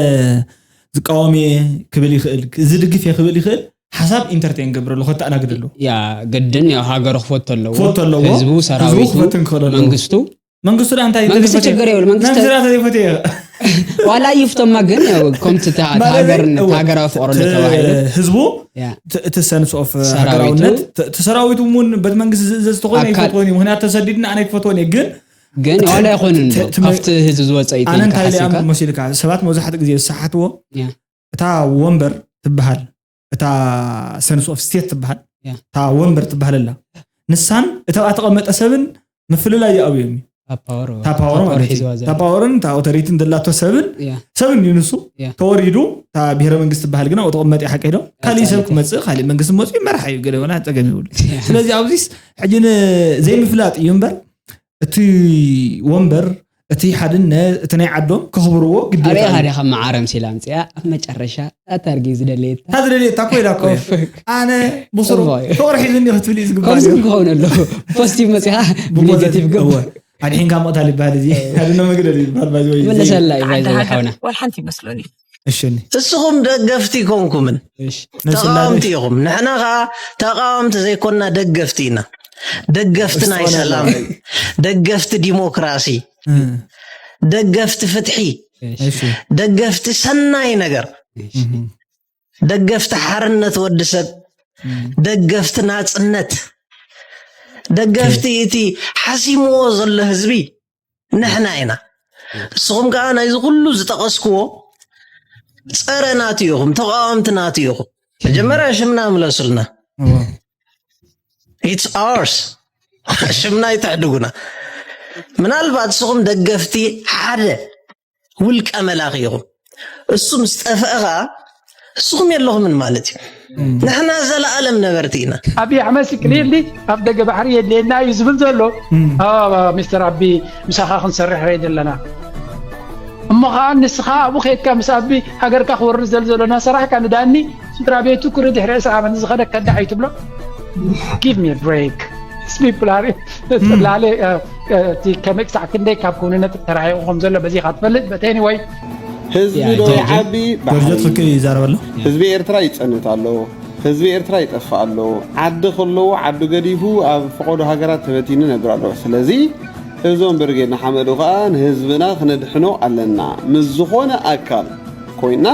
ዝቃወም እየ ክብል ይኽእል፣ ዝድግፍ እየ ክብል ይኽእል። ሓሳብ ኢንተርቴን ገብረሉ፣ ከተኣናግደሉ። ያ፣ ግድን ያው ሃገሩ ክፈቶ ኣለዎ። ክፈቶ ኣለዎ። ህዝቡ፣ ህዝቡ ሰራዊቱ፣ ክፈትን ክኽእል ኣለዎ። መንግስቱ። መንግስቱ ደኣ እንታይ መንግስቱ ዘይፈትዮ? ችግር የብሉ፣ መንግስቱ መንግስቱ ደኣ ዘይፈትዮ እየ። ዋላ ይፍቶማ ግን ያው ከምቲ እታ ማለት ሃገርነት፣ እዎ፣ ሃገራዊ ፍቕሪ ት-፣ ተባሂሉ። ህዝቡ ያ። ት-፣ እቲ ሰንስ ኦፍ ሰራዊቱ። ሃገራውነት፣ ት-፣ እቲ ሰራዊቱ እውን በቲ መንግስቲ ዝእዘዝ ተኾይኑ ኣካል። ኣይፈትዎን እዩ። ምኽንያቱ ተሰዲድና ኣነ ኣይክፈትዎን እየ። ግን ግን ዋላ ይኾን እንዶ፣ ት-፣ ት-፣ ካብቲ ህዝቢ ዝወፀ እዩ ኣነ ኢልካ እንታይ ኢለ ሓሲብካ? ኣምር መሲልካ? ሰባት መብዛሕትኡ ግዜ ዝሰሓትዎ፣ ያ። እታ ወንበር ትበሃል፣ እታ ሰንስ ኦፍ ስቴት ትበሃል፣ ያ። እታ ወንበር ትበሃል ኣላ። ንሳን እታ ተቐመጠ ሰብን ምፍልላይ ይኣብዮም እዩ። እታ ፓወር፣ እታ ፓወር እታ ፓወር ማለት እዩ። ሒዝዋ ዘላ። እታ ፓወርን እታ ኣውቶሪቲን ዘላቶ ሰብን፣ ያ። ሰብን እዩ ንሱ። ያ። ተወሪዱ፣ እታ ብሄረ መንግስቲ ትበሃል ግና፣ ተቐመጠ እዩ ሓቂ ዶ? ያ፣ ካልእ ሰብ ጻድቅ። ክመጽእ፣ ካልእ መንግስቲ መጽኡ ይመርሓ እዩ፣ ገለ ወላ ጸገም ይብሉ። ያ። ስለዚ ኣብዚስ ሕጂ ን-፣ ዘይምፍላጥ እዩ እምበር፣ እቲ ወንበር፣ እቲ ሓድነት፣ እቲ ናይ ዓዶም ከኽብርዎ ግዴታ ኣበይ እዩ። ኻዲ ካብ መዓረም ሲላ ኣምጽኣ፣ ኣብ መጨረሻ ኣታ ኣርጊ ዝደለየት። እታ ዝደለየት እታ ኮይና እኮ እያ። ኦፍ። ኣነ ብስሩ ጽቡቕ እዩ። ፍቕሪ ሒዙኒ ክትብል እዩ ዝግባእ ከምዚ ነይሩ። ክኸውን ኣለዎ። ፖዚቲቭ መጺኻ ብፖዘቲቭ ኔጌቲቭ ገብ። እወ። ኣድሒንካ ምቕታል ይበሃል እዚ። ሓድነት መግደል ይበሃል፣ ባይ ዘ ወይ። መለሰላ እዩ፣ ባይ ዘ ወይ፣ ሓውና። ወላ ሓንቲ ይመስለኒ። እሺ፣ እኒ። እስኹም ደገፍቲ ኣይኮንኩምን። እሺ። ንስላደ። ተቃወምቲ ኢኹም። ንሕና ኸኣ ተቃወምቲ ዘይኮንና ደገፍቲ ኢና። ደገፍቲ ናይ እስኹም ሰላም፣ ደገፍቲ ዲሞክራሲ፣ እ። ደገፍቲ ፍትሒ፣ እሺ። ደገፍቲ ሰናይ ነገር፣ እሺ። እም። ደገፍቲ ሓርነት ወዲ ሰብ፣ እም። ደገፍቲ ናጽነት፣ ደገፍቲ ኦኬ። እቲ ሓሲምዎ ዘሎ ህዝቢ ንሕና ኢና። እስኹም ከኣ ናይዚ ኩሉ ዝጠቐስክዎ ጸረ ናቱ ኢኹም፣ ተቓወምቲ ናቱ ኢኹም። መጀመርያ ሽምና ምለሱልና። እዎ። It's ours። ሽምና ይተሕድጉና። ምናልባት እስኹም ደገፍቲ ሓደ ውልቀ መላኺ ኢኹም። እሱ ምስ ጠፍአ ኸኣ እስኹም የለኹምን ማለት እዩ። እም። ንሕና ዘለኣለም ነበርቲ ኢና። ኣቢ ኣሕመድ ክሊርሊ ኣብ ደገ ባሕሪ የድልየና እዩ ዝብል ዘሎ። እም። ኣዎ፣ ሚስተር ኣቢ፣ ምሳኻ ክንሰርሕ ሬድ ኣለና። እሞ ኸኣ ንስኻ ኣብኡ ኸይድካ ምስ ኣቢ ሃገርካ ክወርድ ዘል ዘሎ እናሰራሕካ ንዳኒ ስድራ ቤቱ ክሪ ድሕሪ ዕስራ ዓመት ዝኸደ ከዳዕ እዩ ትብሎ? Give me a break. These people are እም። ጽላለ፣ እ፣ እ፣ እቲ ከመይ ክሳዕ ክንደይ ካብ ክውንነት ተራሒቑ ከም ዘሎ በዚኻ ትፈልጥ? But anyway። ህዝቢ ያ፣ ዶ ጆርጆ። ይዓቢ ጆርጆ ብሓይሊ? ትኽክል እዩ ይዛረብ ኣሎ። ህዝቢ ኤርትራ ይጸንት ኣሎ። ህዝቢ ኤርትራ ይጠፍእ ኣሎ። ዓዲ ከለዎ ዓዱ ገዲፉ ኣብ ፈቐዶ ሃገራት ተበቲኑ ይነብር ኣሎ። ስለዚ እዞም ብርጌድ ንሓመዱ ከኣ ንህዝብና ክነድሕኖ ኣለና። ምስ ዝኾነ ኣካል ኮይና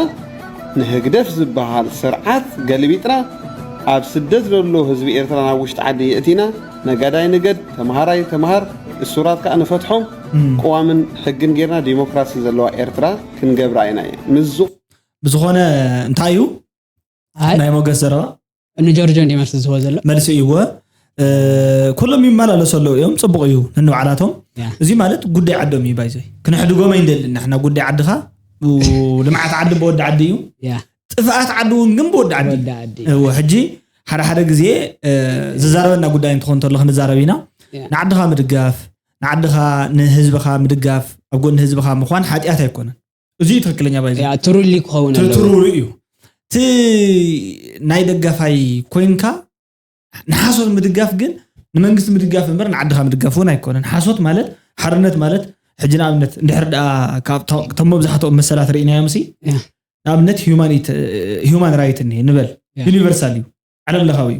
ንህግደፍ ዝበሃል ስርዓት ገልቢጥና ኣብ ስደት ዘሎ ህዝቢ ኤርትራ ናብ ውሽጢ ዓዲ የእቲና ነጋዳይ ንገድ፣ ተምሃራይ ተምሃር፣ እሱራት ከኣ ንፈትሖም እም። ቅዋምን ሕግን ጌርና ዲሞክራሲ ዘለዋ ኤርትራ ክንገብራ ኢና። ምስ ዝ- ብዝኾነ እንታይ እዩ? ኣይ። ናይ ሞገስ ዘረባ? ንጆርጆ እንዲ መልሲ ዝህቦ ዘሎ? መልሲ እዩዎ። እ፣ ኩሎም ይመላለሱ ኣለዉ እዮም፣ ጽቡቕ እዩ ነንባዕላቶም። ያ። እዚ ማለት ጉዳይ ዓዶም እዩ፣ ባይዘይ። ክነሕድጎም ኣይንደልን ንሕና ጉዳይ ዓድኻ፣ ው-፣ ልምዓት ዓዲ ብወዲ ዓዲ እዩ። ያ። ጥፍኣት ዓዲ እውን ግን ብወዲ ዓዲ። ብወዲ ዓዲ። እዎ፣ ሕጂ ሓደ ሓደ ግዜ፣ እ፣ ዝዛረበና ጉዳይ እንትኾን እንተሎ ክንዛረብ ኢና። ያ። ንዓድኻ ምድጋፍ፣ ንዓድኻ፣ ንህዝብኻ ምድጋፍ፣ ኣብ ጎኒ ህዝብኻ ምዃን ሓጢኣት ኣይኮነን። እዚ እዩ ትኽክለኛ ባይዘ። ያ፣ ትሩሊ ክኸውን ት-፣ ኣለዎ። ትሩሊ እዩ። እቲ ናይ ደጋፋይ ኮይንካ ንሓሶት ምድጋፍ ግን ንመንግስቲ ምድጋፍ እምበር ንዓድኻ ምድጋፍ እውን ኣይኮነን። ሓሶት ማለት ሓርነት ማለት ሕጂ ንኣብነት እንድሕር ደኣ ካብ ቶ-፣ እቶም መብዛሕትኦም መሰላት ርኢናዮም ሲ፣ ያ። ንኣብነት ሂውማኒት-፣ ሂውማን ራይት እኒሄ ንበል፣ ያ። ዩኒቨርሳል እዩ፣ ዓለም ለኻዊ እዩ።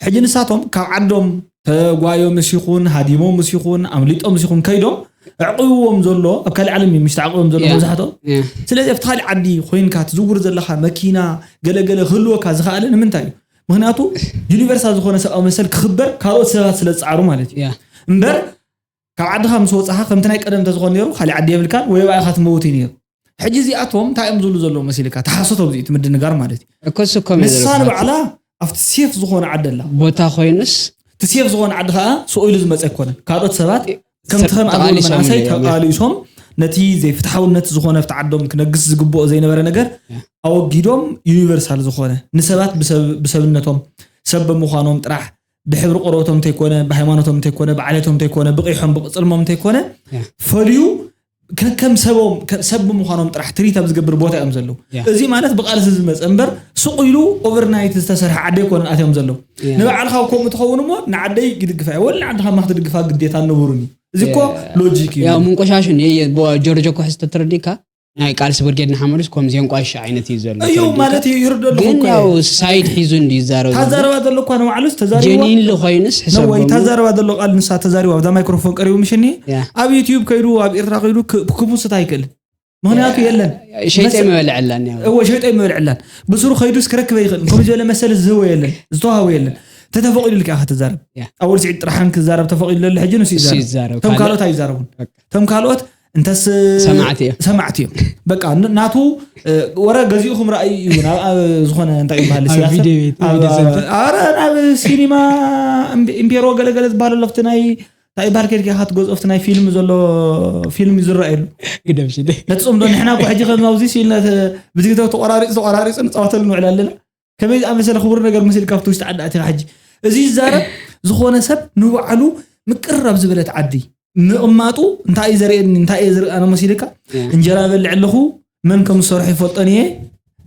ሕጂ ንሳቶም ካብ ዓዶም ተጓዮምስ ይኹን፣ ሃዲሞምስ ይኹን፣ ኣምሊጦምስ ይኹን ከይዶም፣ ኣዕቂብዎም ዘሎ፣ ኣብ ካልእ ዓለም እዩ ምሽ ተዓቂቦም ዘሎ ያ። መብዛሕትኦም። ያ። ስለዚ ኣብቲ ካልእ ዓዲ ኮይንካ ትዝውር ዘለኻ መኪና፣ ገለ ገለ ክህልወካ ዝኸኣለ ንምንታይ እዩ? ምኽንያቱ ዩኒቨርሳል ዝኾነ ሰብኣዊ መሰል ክኽበር ካልኦት ሰባት ስለ ዝጸዓሩ ማለት እዩ። ያ። እምበር ካብ ዓድኻ ምስ ወጻኻ ከምቲ ናይ ቀደም እንተዝኾን ነይሩ፣ ካልእ ዓዲ የብልካን ወይ ኣብኣ ኢኻ ትመውት እዩ ነይሩ። ሕጂ እዚኣቶም እንታይ እዮም ዝብሉ ዘለዉ መሲልካ? ተሓሰቶም እዚ እቲ ምድንጋር ማለት እዩ። እኮ እሱ እኮ ንሳ መደረክ ንባዕላ ኣብቲ ሴፍ ዝኾነ ዓዲ ኣላ። ቦታ ኮይኑስ እቲ ሴፍ ዝኾነ ዓዲ ኸኣ ስቕ ኢሉ ዝመጸ ኣይኮነን። ካልኦት ሰባት ከምቲ ከም ኣገልግሎት ተቓሊሶም መናእሰይ እዮም። ተቓሊሶም ነቲ ዘይፍትሓውነት ዝኾነ ኣብቲ ዓዶም ክነግስ ዝግብኦ ዘይነበረ ነገር ኣወጊዶም፣ ዩኒቨርሳል ዝኾነ ንሰባት ብሰብ- ብሰብነቶም ሰብ ብምዃኖም ጥራሕ፣ ብሕብሪ ቆርበቶም እንተይኮነ፣ ብሃይማኖቶም እንተይኮነ፣ ብዓሌቶም እንተይኮነ፣ ብቂሖም ብቅፅልሞም እንተይኮነ፣ ፈልዩ ከከም ሰቦም ከ- ሰብ ብምዃኖም ጥራሕ ትሪት ኣብ ዝገብር ቦታ እዮም ዘለዉ። እዚ ማለት ብቃልሲ ዝመፀ እምበር፣ ሱቕ ኢሉ ኦቨርናይት ዝተሰርሐ ዓዲ ኣይኮነን ኣትዮም ዘለዉ። ንባዕልካ ከምኡ ትኸውን እሞ፣ ንዓደይ ይድግፋ እየ፣ ወላ ንዓድኻ ማ ክትድግፋ ግዴታ ንቡርን እዩ። እዚ እኮ ሎጂክ እዩ። ያው ምንቆሻሹን የ- የ- ጀርጆ እኮ ሕዝቶ ተረዲእካ፣ ናይ ቃልሲ ብርጌድ ንሓመዱስ ከምዚ የንቋሽሽ ዓይነት እዩ ዘሎ። እዩ ተረዲእካ? ማለት እዩ፣ ይርዶ ኣለኹ ግን እኮ እየ። ያው ሳይድ ሒዙ እንዲ ይዛረብ ዘሎ። ታዛረባ ዘሎ እኳ ንባዕሉስ ተዛሪብዋ። ጀኒን ልኾይንስ ነወይ ሕሰቦም። ታዛረባ ዘሎ ቃል ንሳ ተዛሪባ ኣብዛ ማይክሮፎን ቀሪቡ ምሽኒ። ያ። ኣብ ዩቲዩብ ከይዱ ኣብ ኤርትራ ከይዱ ክ- ክፉስት ኣይክእልን። ምክንያቱ የለን። ሸይጠይ መሰ- መበልዐላን ያው። እወ ሸይጠይ መበልዕላን። ብስሩ ከይዱስ ክረክበ ይኽእል። ከምዚ ዝበለ መሰል ዝህቦ የለን፣ ዝተዋህቦ የለን። ተተፈቂዱ ልካ ኢኻ ትዛረብ። ያ። ኣብ ወዲ ስዒድ ጥራሕን ክዛረብ ተፈቂዱ ዘሎ ሕጂ ንሱ እሱ ይዛረብ። ይዛረብ። ከም ካልእ- ካልኦት ኣይዛረቡን። በቃ። ከም ካልኦት እንተስ ሰማዕቲ እዮም። ሰማዕቲ እዮም። በቃ ን- ናቱ እ፣ ወረ ገዚኡኹም ረኣዩ እዩ ናብ ኣብ ዝኾነ እንታይ ይበሃል ኣብ ሲያትል? ቪድዮ ቤት፣ ኣብ- ቪድዮ ሰንተር። ኣረ ናብ ሲኒማ እምቢ- ኢምፔሮ ገለገለ ዝበሃል ኣሎ ኣብቲ ናይ እንታይ ይበሃል ከይድካ ኢኻ ትገዝኦ ኣብቲ ናይ ፊልም ዘሎ ፊልም እዩ ዝረኣየሉ። ግደም ሽደ። ነቲ ጽምዶ ንሕና እኮ ሕጂ ከም ኣብዚ ሲል ብቲክቶክ ተቆራሪጹ ተቆራሪጹ ንጻወተሉ ንውዕል ኣለና። ከመይ ዝኣመሰለ ክቡር ነገር መሲልካ ኣብቲ ውሽጢ ዓዲ ኣቲኻ ሕጂ እዚ ይዛረብ ዝኾነ ሰብ ንባዕሉ ምቅርራብ ዝበለት ዓዲ ምቕማጡ እንታይ እዩ ዘርእየኒ እንታይ እየ ዝርኢ ኣነ መሲልካ እንጀራ እበልዕ ኣለኹ መን ከም ዝሰርሑ ይፈልጦን እየ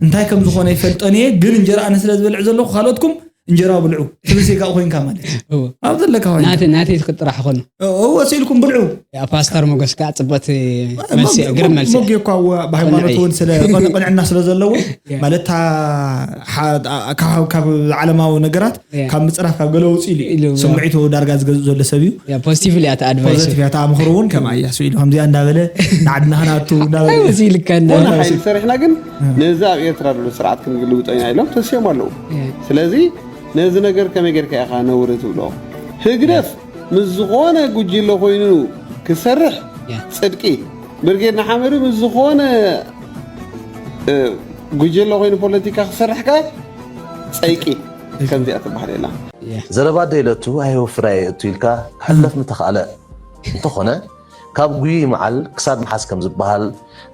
እንታይ ከም ዝኾነ ይፈልጦን እየ ግን እንጀራ ኣነ ስለ ዝበልዕ ዘለኹ ካልኦትኩም እንጀራ ብልዑ ትብል ዜጋ ኮይንካ ማለት እዩ። እወ። ኣብ ዘለካ ኮይንካ ናተይ ናተይ ጥራሕ ኮኑ እወ ሲልኩም ብልዑ ያ ፓስተር ሞገስ ከዓ ፅቡቅ መልሲ ግርም መልሲ ሞጌ እኳ እዋ ብሃይማኖት ቅንዕ እዩ። እውን ስለ ቅን- ቅንዕና ስለ ዘለዎ ያ። ማለት እታ ሓ- ካብ ካብ ዓለማዊ ነገራት ያ። ካብ ምፅራፍ ካብ ገለ ውፅእ ኢሉ ኢሉ፣ እዩ ያ። ስምዒቱ ዳርጋ ዝገዝእ ዘሎ ሰብ እዩ ያ ፖዚቲቭሊ እያ ኣድቫይስ ፖዘቲቭ እያ ተኣምኽሮ እውን ከም ኣያ ስኢሉ ከምዚኣ እንዳበለ ንዓድና ክነኣቱ እንዳበለ እዚ ልካ ዝኾነ ሓይሊ ሰሪሕና ግን ነዚ ኣብ ኤርትራ ዘሎ ስርዓት ክንግልብጦ ኢና ኢሎም ተሲኦም ኣለዉ። ስለዚ ነዚ ነገር ከመይ ጌርካ ኢኻ ነውሪ ትብሎ? ህግደፍ ምስ ዝኾነ ጉጅለ ኮይኑ ክሰርሕ ያ። ጽድቂ፣ ብርጌድ ንሓመዱ ምስ ዝኾነ እ፣ ጉጅለ ኮይኑ ፖለቲካ ክሰርሕ ከኣ ጸይቂ። ከምዚኣ ትበሃል የላ። ዘረባ ደይለቱ ኣይወፍራ እየ እቱ ኢልካ ክሕለፍ ምተኻእለ እንተኾነ ካብ ጉይይ መዓል ክሳድ መሓዝ ከም ዝበሃል